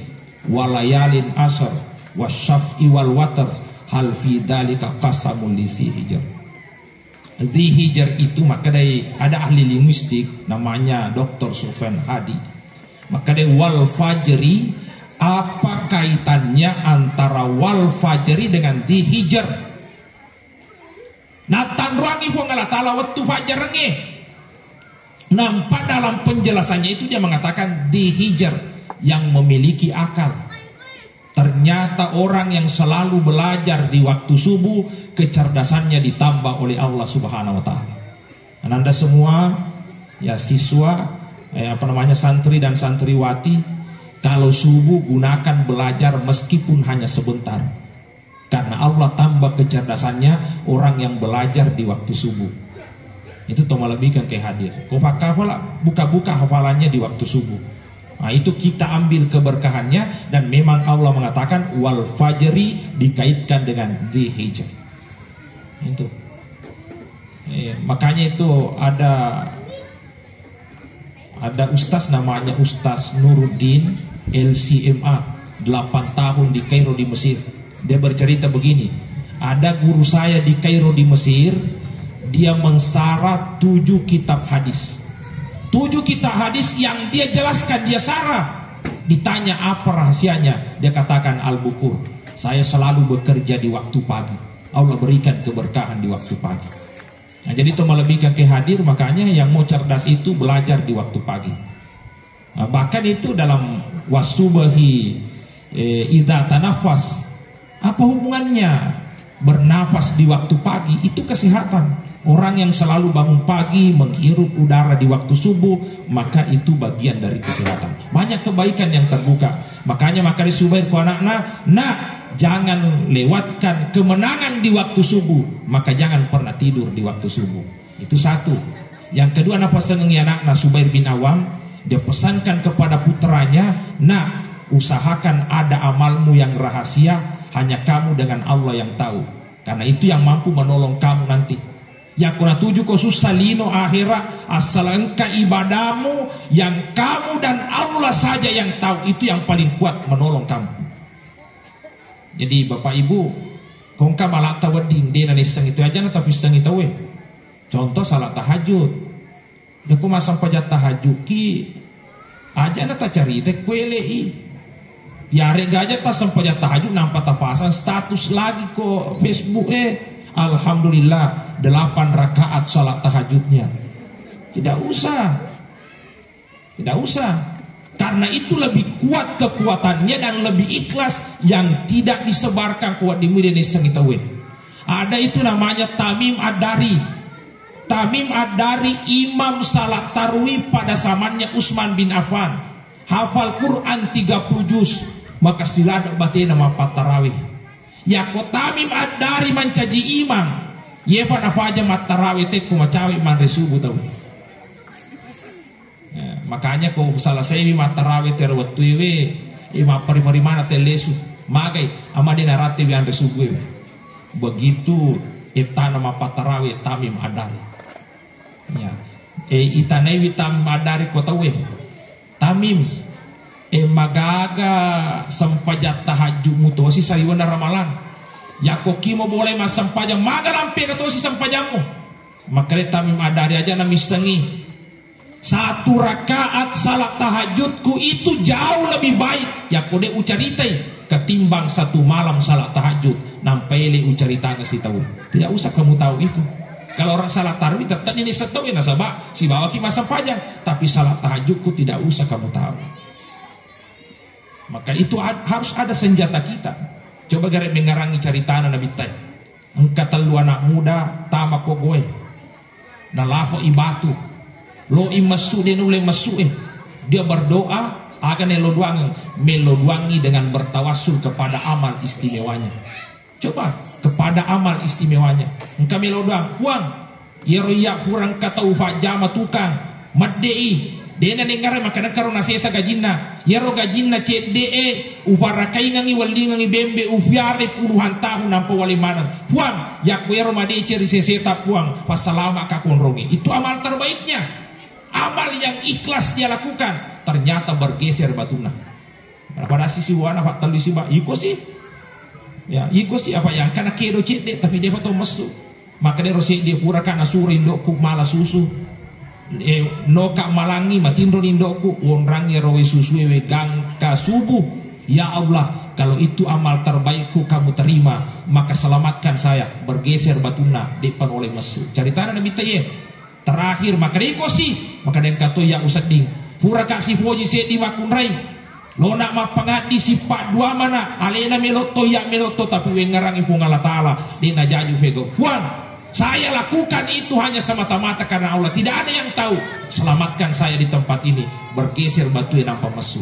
walayalin asr wasyaf'i wal watr hal fi dzalika qasamul li dzi hijr." Dzi hijr itu makkedai, ada ahli linguistik namanya doktor Sufyan Hadi. Makkedai, "Wal fajri, apa kaitannya antara wal fajri dengan dzi hijr?" Nattanruangi Puang Allah Ta'ala wettu fajjarengnge. Nampak dalam penjelasannya itu dia mengatakan Dzi Hijr yang memiliki akal. Ternyata orang yang selalu belajar di waktu subuh, kecerdasannya ditambah oleh Allah Subhanahu wa Ta'ala. Ananda semua, ya, siswa, eh, apa namanya, santri dan santriwati, kalau subuh gunakan belajar meskipun hanya sebentar. Karena Allah tambah kecerdasannya orang yang belajar di waktu subuh. Itu to malebbikan ke hadir. Ko fakkafala, buka-buka hafalannya di waktu subuh. Nah, itu kita ambil keberkahannya, dan memang Allah mengatakan, "Wal fajri" dikaitkan dengan Dzi Hijr. Itu. Eh, makanya itu ada Ada ustaz namanya Ustaz Nuruddin, L C M A, delapan tahun di Kairo, di Mesir. Dia bercerita begini, ada guru saya di Kairo, di Mesir, dia mensarah tujuh kitab hadis. Tujuh kitab hadis yang dia jelaskan, dia sarah. Ditanya apa rahasianya, dia katakan Al-Bukur. Saya selalu bekerja di waktu pagi. Allah berikan keberkahan di waktu pagi. Nah, jadi itu melebihkan ke hadir, makanya yang mau cerdas itu belajar di waktu pagi. Nah, bahkan itu dalam wasubahi, eh, idza tanafas. Apa hubungannya bernafas di waktu pagi? Itu kesehatan. Orang yang selalu bangun pagi, menghirup udara di waktu subuh, maka itu bagian dari kesehatan. Banyak kebaikan yang terbuka. Makanya maka di Subair ku anakna, "Nak, jangan lewatkan kemenangan di waktu subuh, maka jangan pernah tidur di waktu subuh." Itu satu. Yang kedua, napasengengi anakna Subair bin Awam, dia pesankan kepada putranya, "Nak, usahakan ada amalmu yang rahasia, hanya kamu dengan Allah yang tahu. Karena itu yang mampu menolong kamu nanti." Yakko natuju ko sussa lino ahera, asal engka ibadahmu yang kamu dan Allah saja yang tahu, itu yang paling kuat menolong kamu. Jadi Bapak Ibu, ko engka malata wedding de nanissengi tauwe, aja natafissengi tauwe. Contoh salat tahajud. Yakko massempajang tahajud ki, aja natacarita kuelei. Yaregga aja tassempajang tahajud nampa tapasang status lagi ko Facebook e. Alhamdulillah, delapan rakaat salat tahajudnya. Tidak usah. Tidak usah. Karena itu lebih kuat kekuatannya dan lebih ikhlas yang tidak disebarkan kuat di media nissengi tauwe. Ada itu namanya Tamim Ad-Dari. Tamim Ad-Dari imam salat tarwih pada zamannya Utsman bin Affan. Hafal Quran tiga puluh juz, maka siladde batena mappattarawih. Yakko Tamim Ad-Dari mancaji imam, yepa nafaja mattarawih tekko macawe manre subuh tau. Eh, makanya ko salasaiwi mattarawe tero wettuewe, eh, mappari-pari mana tellesu. Magai, ama de narattewi anre subuewe. Begitu ettana mappattarawe Tamim Adari. Ya. Eh, itanaiwi Tamim Adari ko tauwe. Tamim, eh, magaga sempajang tahajud mutosi saliwenna ramalang. Yakko kimo boleh massempajang, maga lampe tosi sempajammu. Makanya Tamim Adari aja namissengi. Satu rakaat salat tahajudku itu jauh lebih baik. Yakko de ucaritai ketimbang satu malam salat tahajud nampa ele ucaritana sitau. Tidak usah kamu tahu itu. Kalau orang salat tarawih tetap ini setahu nasaba sibawaki massempajang. Tapi salat tahajudku tidak usah kamu tahu. Maka itu ad- harus ada senjata kita. Coba gare mengarangi caritana Nabi Tai. Engka tellu anak muda tama kogoe. Nalafo i batu. Lo i messu de nulle messu e. Dia berdoa, aga nelo doang, melo doangi dengan bertawassul kepada amal istimewanya. Coba, kepada amal istimewanya. Engka melo doang, Puang, iyaro iya pura engka tau fajjama tukang, medde'i, dena nengngare makanengkaro nasesa gajinna. Iyaro gajinna cedde'e, ufarakaingangi, wellingangi bembe, ufiare puluhan tahun nampa wale maneng. Puang, yakko iyaro madeceng ri seseta, Puang, passalama'ka konrongi. Itu amal terbaiknya. Amal yang ikhlas dia lakukan, ternyata bergeser batuna. Pada sisi wana pattellu siba, iko sih. Ya, iko sih apa yang kana kedo cedde, tapi dia foto mesu. Maka dero seddi puraka nasuro indokku mala susu. Eh, noka malangi matinro indokku, wonrangi ero wae susu ewe gangka subuh. Ya Allah, Kalau itu amal terbaikku kamu terima, maka selamatkan saya. Bergeser batunna, de'pa nolai messu. Caritana Nabitta iye. Terakhir, maka deko si, maka dengka to iya usedding. Pura ka sipoji seddi makkunrai. Lona mappangaddi sippa dua mana, alena melotto, iya melotto, tapi wengngerangi Puang Allah Ta'ala, de najaju fego. Puang, saya lakukan itu hanya semata-mata karena Allah. Tidak ada yang tahu. Selamatkan saya di tempat ini. Bergeser batu yang nampak messu.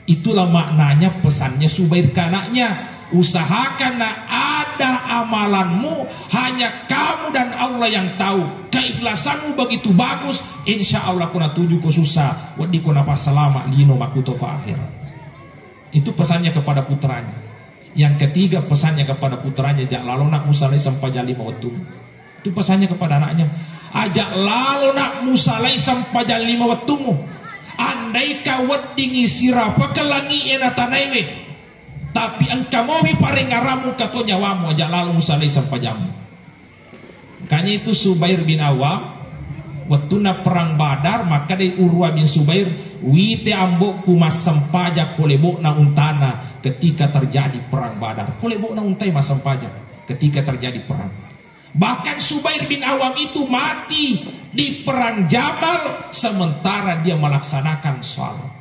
Itulah maknanya pesannya Subair ke anaknya. Usahakan nak ada amalanmu, hanya kamu dan Allah yang tahu. Keikhlasanmu begitu bagus, insya Allah kuna tuju ko susah, wedi ko napa salama lino makuto fa akhir. Itu pesannya kepada putranya. Yang ketiga, pesannya kepada putranya, jak lalo nak musalai sempajang lima waktu. Itu pesannya kepada anaknya. Ajak lalo nak musalai sempajang lima wettumu. Andai ka weddingi sirapa ke langi ena tanaiwe. Tapi engka mohi parengaramu kato nyawamu, ajak lalo musalai sempajammu. Makanya itu Subair bin Awam, wettunna perang Badar, maka dei Urwa bin Subair, wite ambokku massempajang kolebokna untana ketika terjadi perang Badar. Kolebokna untai massempajang ketika terjadi perang. Bahkan Subair bin Awam itu mati di perang Jamal sementara dia melaksanakan salat.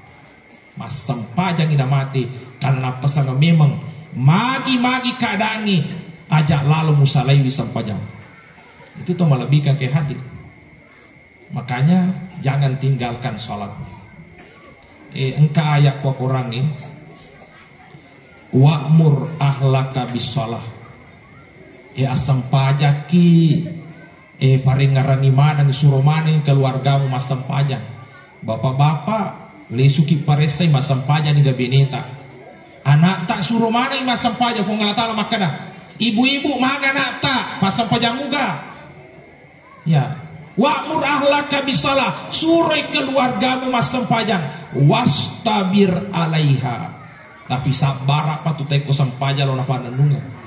Massempajangi namate karena napasang memang magi-magi keadaannya ajak lalu musalaiwi sempajang. Itu to malebihkan ke hadir. Makanya jangan tinggalkan salatnya. Eh, engka ayat Quran ini. Wa'mur ahlaka bisalah. Eh, assempajakki, eh, parengngerangi maneng, suro maneng keluargamu massempajang. Bapak-bapak, lesuki paressai massempajang niga beneta. Anakta suro maneng massempajang, Puang Allah Ta'ala makkeda, ibu-ibu, maga anakta massempajang muga. Ya. Wa'mur ahlaka bisalah, suroi keluargamu massempajang, wastabir alaiha. Tapi sabbara pa tu teko sempajang lo nafannennungeng.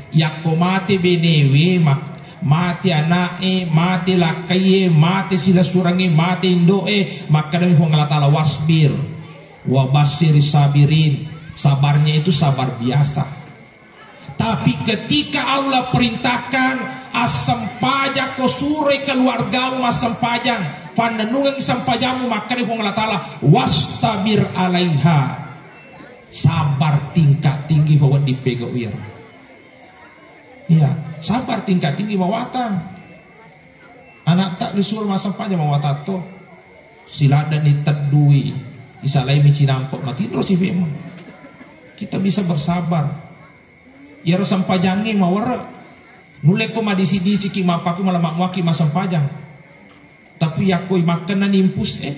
Yakko mate benewe, mak-, mate ana'e, mate lakkaie, mate silessurengnge, mate indo'e, makkedami Puang Allah Ta'ala, wasbir wa basyiri sabirin. Sabarnya itu sabar biasa. Tapi ketika Allah perintahkan, assempajakko, suroi keluargamu massempajang, fannennungeng sempajammu, makkeda Puang Allah Ta'ala, wastabir alaiha. Sabar tingkat tinggi fa wedding pegau iyaro. Iya, sabar tingkat tinggi mawatang. Anakta disuro massempajang mawatang to. Siladdani teddui, isalaimi cinampe, matinro si fema. Kita bisa bersabar. Iyaro sempajangnge mawerre. Nulle ko madisi-disiki mappaku malemma muaki massempajang. Tapi yakko makkenna nimpus e.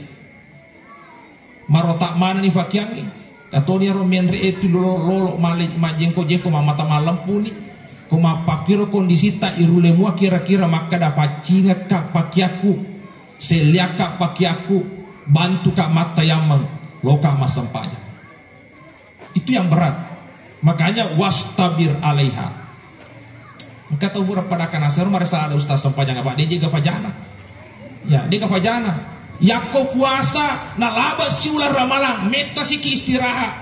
Marota manenni fakiangnge. Katoni iyaro menre e tu lolo, lolo male majengko-jengko mamata malempuni. Ko mappakiro kondisita irulle mua kira-kira makkeda paccingekka pakiakku, selliakka pakiakku, bantuka mattayammeng, loka massempajang. Itu yang berat. Makanya wastabir alaiha. Engka tau pura pada kana seru marasa ada ustaz sempajang apa? Dia jaga pajana. Ya, dia pajana. Yakko puasa, nalaba siulang ramalang, metta siki istirahat.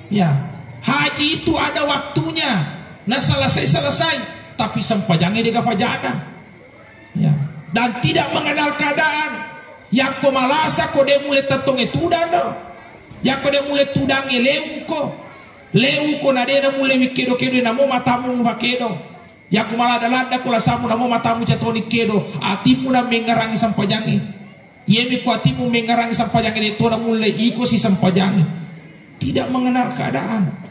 Ya, haji itu ada waktunya. Nah, selesai-selesai, tapi sempajangnya dia pajana. Ya. Dan tidak mengenal keadaan. Yakko malasa ko de mulle tettonge tudang do. Yakko de mulle tudange leuko. Leuko na de na mulle wikkedo-kedo namo matamu mufakedo. Yakko malada-lada ko lasamu namo matamu catoni kedo. Atimu na mengerangi sempajangi. Yemi ko atimu mengerangi sempajangi de to na mulle iko si sempajangi. Tidak mengenal keadaan.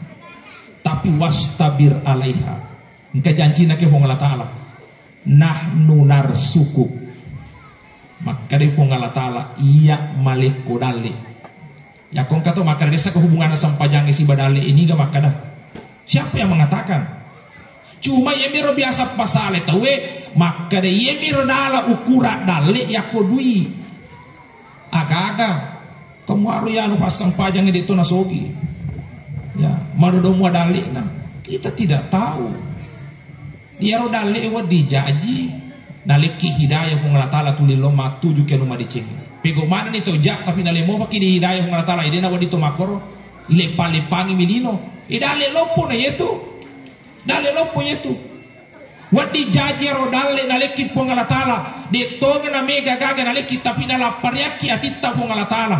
Tapi wastabir alaiha. Engka jancina ke Puang Allah Ta'ala. Nahnu narsuku. Makkeda Puang Allah Ta'ala, iya malekko dalle. Yakko engka to makkeda dessa ko hubunganna sempajang siba dalle ini ga makkeda. Siapa yang mengatakan? Cuma iyemiro biasa pasale tauwe makkeda iyemiro dala ukuran dalle yakko dui. Aga-aga. Kamu aru yanu passempajang de to nasogi. Ya, madodo mua dalle'na. Kita tidak tahu. Iyaro dalle'e wedding jaji, nalekki hidayah Puang Allah Ta'ala tuli lo matuju ke anu madeceng. Pego manenni to ja, tapi nalemo paki di hidayah Puang Allah Ta'ala, idena wedding to makoro. Ileppa-leppangi mi lino. E, dalle loppo na yetu. Dalle loppo yetu. Wedding jaji ero dalle nalekki Puang Allah Ta'ala. De' tongeng na mega gaga nalekki, tapi nalappariakki atitta Puang Allah Ta'ala.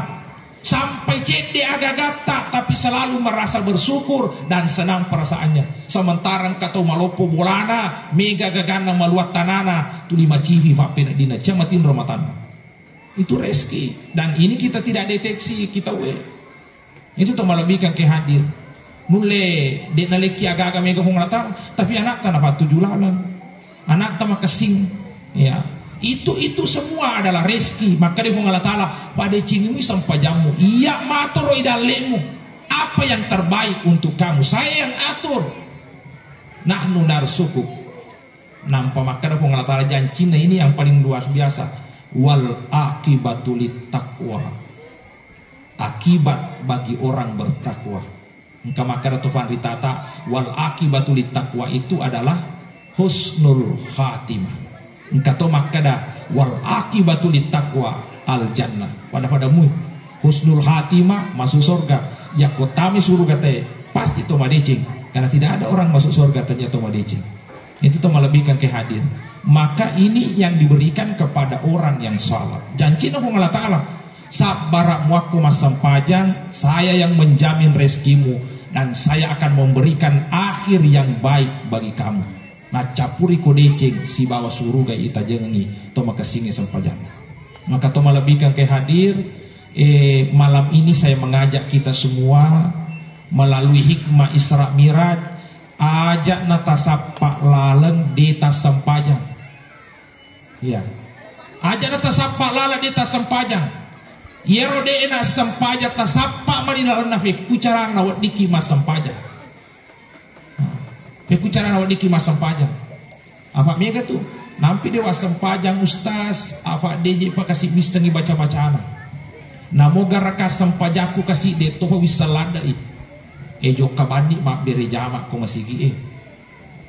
Sampai cedde agagatta, tapi selalu merasa bersyukur dan senang perasaannya. Sementara engka tau maloppo bolana, mega gaganna, maluat tanana, tuli macifi fappeneddinna, cematin ramatanna. Itu rezeki. Dan ini kita tidak deteksi, kita we. Itu to malebbikan ke hadir. Nulle de' nalekki agaga mega Puang Allah Ta'ala, tapi anakta napattuju laleng. Anakta makessing. Ya. Itu, itu semua adalah rezeki. Maka dia Puang Allah Ta'ala, pada cingimi sempajammu. Iya matoro idallemu. Apa yang terbaik untuk kamu? Saya yang atur. Nahnu narsuku. Nampa makkeda Puang Allah Ta'ala, jancinna ini yang paling luar biasa. Wal akibatu lit taqwa. Akibat bagi orang bertakwa. Engka makkeda to fanritata, wal akibatu lit taqwa itu adalah husnul khatimah. Engka to makkeda, wal akibatu lit taqwa al jannah. Pada-pada mui husnul khatimah masuk surga. Yakko tami surga te pasti to madeceng. Karena tidak ada orang masuk surga tanya to madeceng. Itu to malebbikan ke hadir. Maka ini yang diberikan kepada orang yang salat. Jancinna Puang Allah Ta'ala, sabbara muakku massempajang, saya yang menjamin rezekimu, dan saya akan memberikan akhir yang baik bagi kamu. Nacappuri ko deceng sibawa suruga itajengi to makessinge sempajang. Maka to malebbikan ke hadir, eh, malam ini saya mengajak kita semua melalui hikmah Isra Miraj, aja natasappa laleng de tassempajang. Iya. Aja natasappa laleng de tassempajang. Iyaro de nassempajang, tasappa mani lalenna, fekku carana weddikki massempajang. Fekku carana weddikki massempajang. Apa mega tu? Nampi de wassempajang, Ustaz, apa de je pakasi missengi baca-bacana. Namo garaka sempajakku kasi de toho wisseng ladde i. E jokka banni mabbere jama ko masigi e.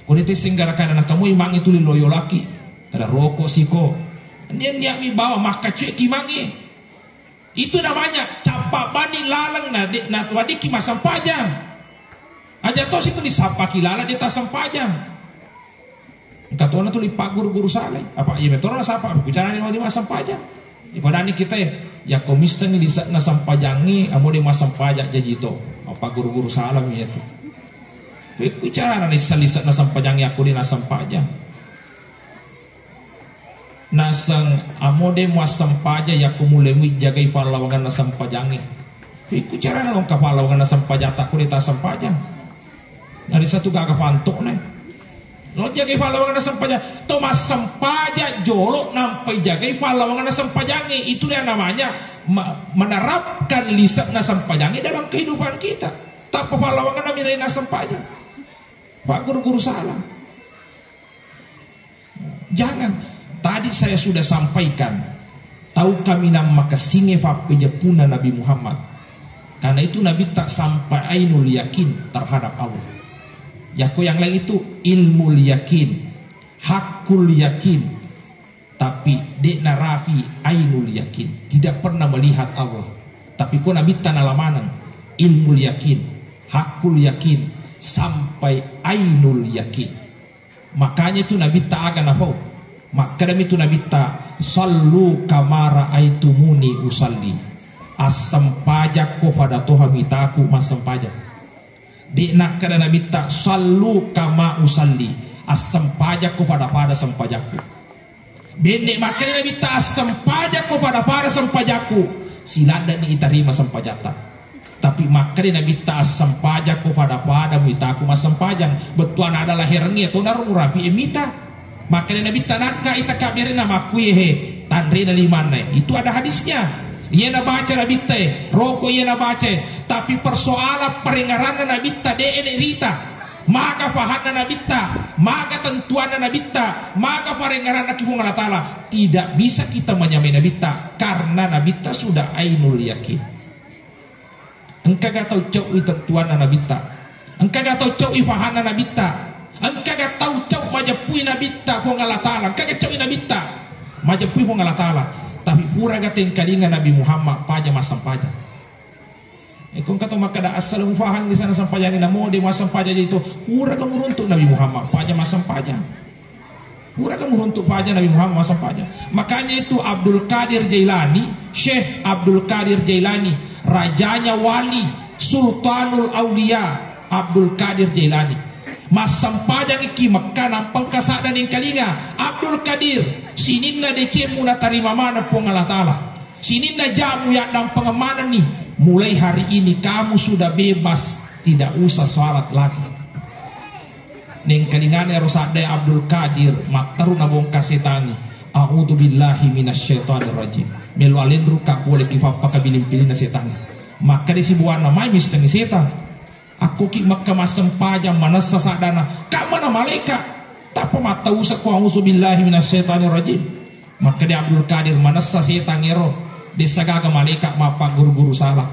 Ko de tesseng garakana, nakamu imangnge tuli loyolaki. Kada roko siko. Nian niat mi bawa makkacueki mangnge. Itu namanya cappa bani laleng na de, na wadiki massempajang. Aja tosi tu disappaki laleng de tassempajang. Engka tona tuli pagguru-guru salai. Apa iya metoro nasappa bicarani wadi massempajang. Ipadani kita ya, yakko missengi lise'na sempajangngi, amo de massempajang jaji to. Apa guru-guru salam iya tu. Bicara lisa-lise'na sempajangngi, aku de nassempajang. Naseng amo de muassempajang yakko mulai muwi jagai pallawanganna sempajangnge. Fikku carana longka pallawanganna sempajatta ko de tassempajang. Nari satu gaga pantokna. Lo jagai pallawanganna sempajang. To massempajang jolo nampai jagai pallawanganna sempajangnge. Itulah yang namanya ma-, menerapkan lise'na sempajangnge dalam kehidupan kita. Tappa pallawanganna mirai nassempajang. Pak guru-guru salah. Jangan. Tadi saya sudah sampaikan, tau kaminang makessingnge fappejeppunna Nabi Muhammad. Karena itu Nabi tak sampai ainul yakin terhadap Allah. Yako yang lain itu ilmu yakin, hakul yakin. Tapi de narafi ainul yakin, tidak pernah melihat Allah. Tapi ko Nabi tanah lamanang ilmu yakin, hakul yakin, sampai ainul yakin. Makanya itu Nabitta aga nafau. Makkedami tu Nabitta, "Sallu kama raaitumuni usalli." Assempajakko fada toha mitaku massempajang. De nakkeda Nabitta, "Sallu kama usalli." Assempajakko fada-fada sempajakku. Benne makkeda Nabitta, "Assempajakko fada-fada sempajakku." Siladdani itarima sempajatta. Tapi makkeda Nabitta, "Assempajakko fada-fada muitaku massempajang." Bettuanna ada laherengnge tona ro murapi e mita. Makkeda Nabitta, "Nakka ita kabbiarenna makkui he, tanrena limanna." Itu ada hadisnya. Iya nabaca Nabitta e, roko iya nabaca e. Tapi persoalan parengaranna Nabitta de ene rita. Maga fahanna Nabitta, maga tentuanna Nabitta, maga parengaranna ki Puang Allah Ta'ala. Tidak bisa kita menyamai Nabitta karena Nabitta sudah ainul yakin. Engkaga tau cau'i tettuanna Nabitta? Engkaga tau cau'i fahanna Nabitta? Engkaga tau cau majeppui Nabitta Puang Allah Ta'ala? Engkaga cau'i Nabitta majeppui Puang Allah Ta'ala? Tapi puraga tengkalinga Nabi Muhammad paja massempajang? Iko engka to makkeda, "Assalamu fahang di sana sempajang, na mode massempajang itu." Pura kamu runtuk Nabi Muhammad, paja massempajang. Pura kamu runtuk paja Nabi Muhammad massempajang. Makanya itu Abdul Qadir Jailani, Syekh Abdul Qadir Jailani, rajanya wali, Sultanul Aulia, Abdul Qadir Jailani. Massempajang ki Mekka, nampengka sadda nengkalinga, "Abdul Qadir, sininna decemmu natarima maneng Puang Allah Ta'ala. Sininna jamu yaddampengeng manenni. Mulai hari ini kamu sudah bebas, tidak usah salat lagi." Nengkalingana ero sadda Abdul Qadir, matteru nabongka setangnge. "A'udzu billahi minasyaitonir rajim." Melo alenrukka pole ki pappakabiling-pilinna setangnge. Makkeda sibuanna, "Mai missengngi setang. Akko ki Mekka massempajang, manessa saddana, kammana malaika. Tappa mattausa ko a'udzu billahi minasyaitonir rajim." Makkeda Abdul Qadir, "Manessa setang ero, dessa gaga malaika mappagguru-guru sala."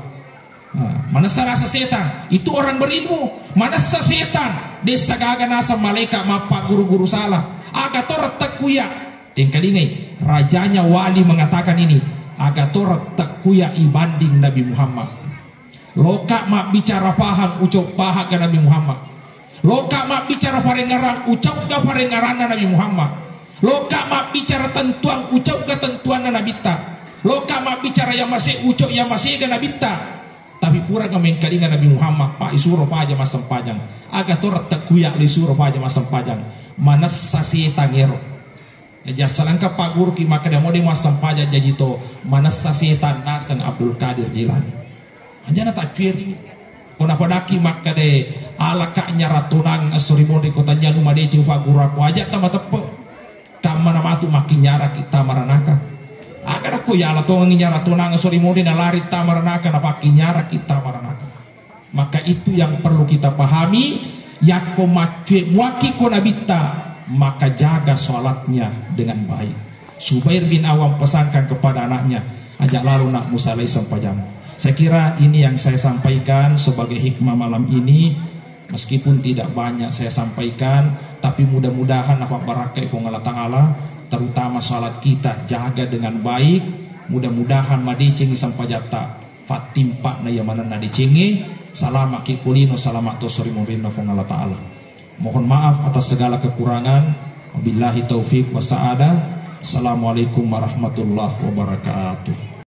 Nah, manessa rasa setan, itu orang berilmu. Manessa setan, dessa gaga naseng malaika mappagguru-guru sala. Aga to rettekku iya. Tengkalingai, rajanya wali mengatakan ini, "Aga to rettekku iya ibanding Nabi Muhammad. Loka mabbicara pahang, ucok pahang ga Nabi Muhammad. Loka mabbicara parengngerang, ucok ga parengngeranna Nabi Muhammad. Loka mabbicara tentuang, ucok ga tentuanna Nabitta. Loka mabbicara yamase, ucok yamase ga Nabitta." Tapi pura ga mengkalinga Nabi Muhammad, Pak, isuro paja massempajang. Aga to rettekku iya, isuro paja massempajang. Manessa setang ero. Jaji assalengka pagguruki makkeda, "Mode massempajang jaji to, manessa setang naseng Abdul Qadir Jailani." Anjana taccueri. Ko napadaki makkeda, "Alaka nyaratonang esso ri monri ko tanjanu madeceng fagguru aku, aja tamateppe. Kammana matu makkinyaraki tamaranaka." Aga nakko yala tongengi nyaratonang esso ri monri nalari tamaranaka, napakkinyaraki tamaranaka. Maka itu yang perlu kita pahami, yakko maccue muaki ko Nabitta, maka jaga sholatnya dengan baik. Zubair bin Awam pesankan kepada anaknya, "Ajak lalu nak musalai sempajang." Saya kira ini yang saya sampaikan sebagai hikmah malam ini, meskipun tidak banyak saya sampaikan, tapi mudah-mudahan nafabarakai Puang Allah Ta'ala, terutama sholat kita jaga dengan baik, mudah-mudahan madecengi sempajatta. Fattimpa'na iya manenna decengnge, salama'ki ko lino, salama' to esso ri monrinna Puang Allah Ta'ala. Mohon maaf atas segala kekurangan. Wabillahi taufik wa sa'adah. Assalamualaikum warahmatullahi wabarakatuh.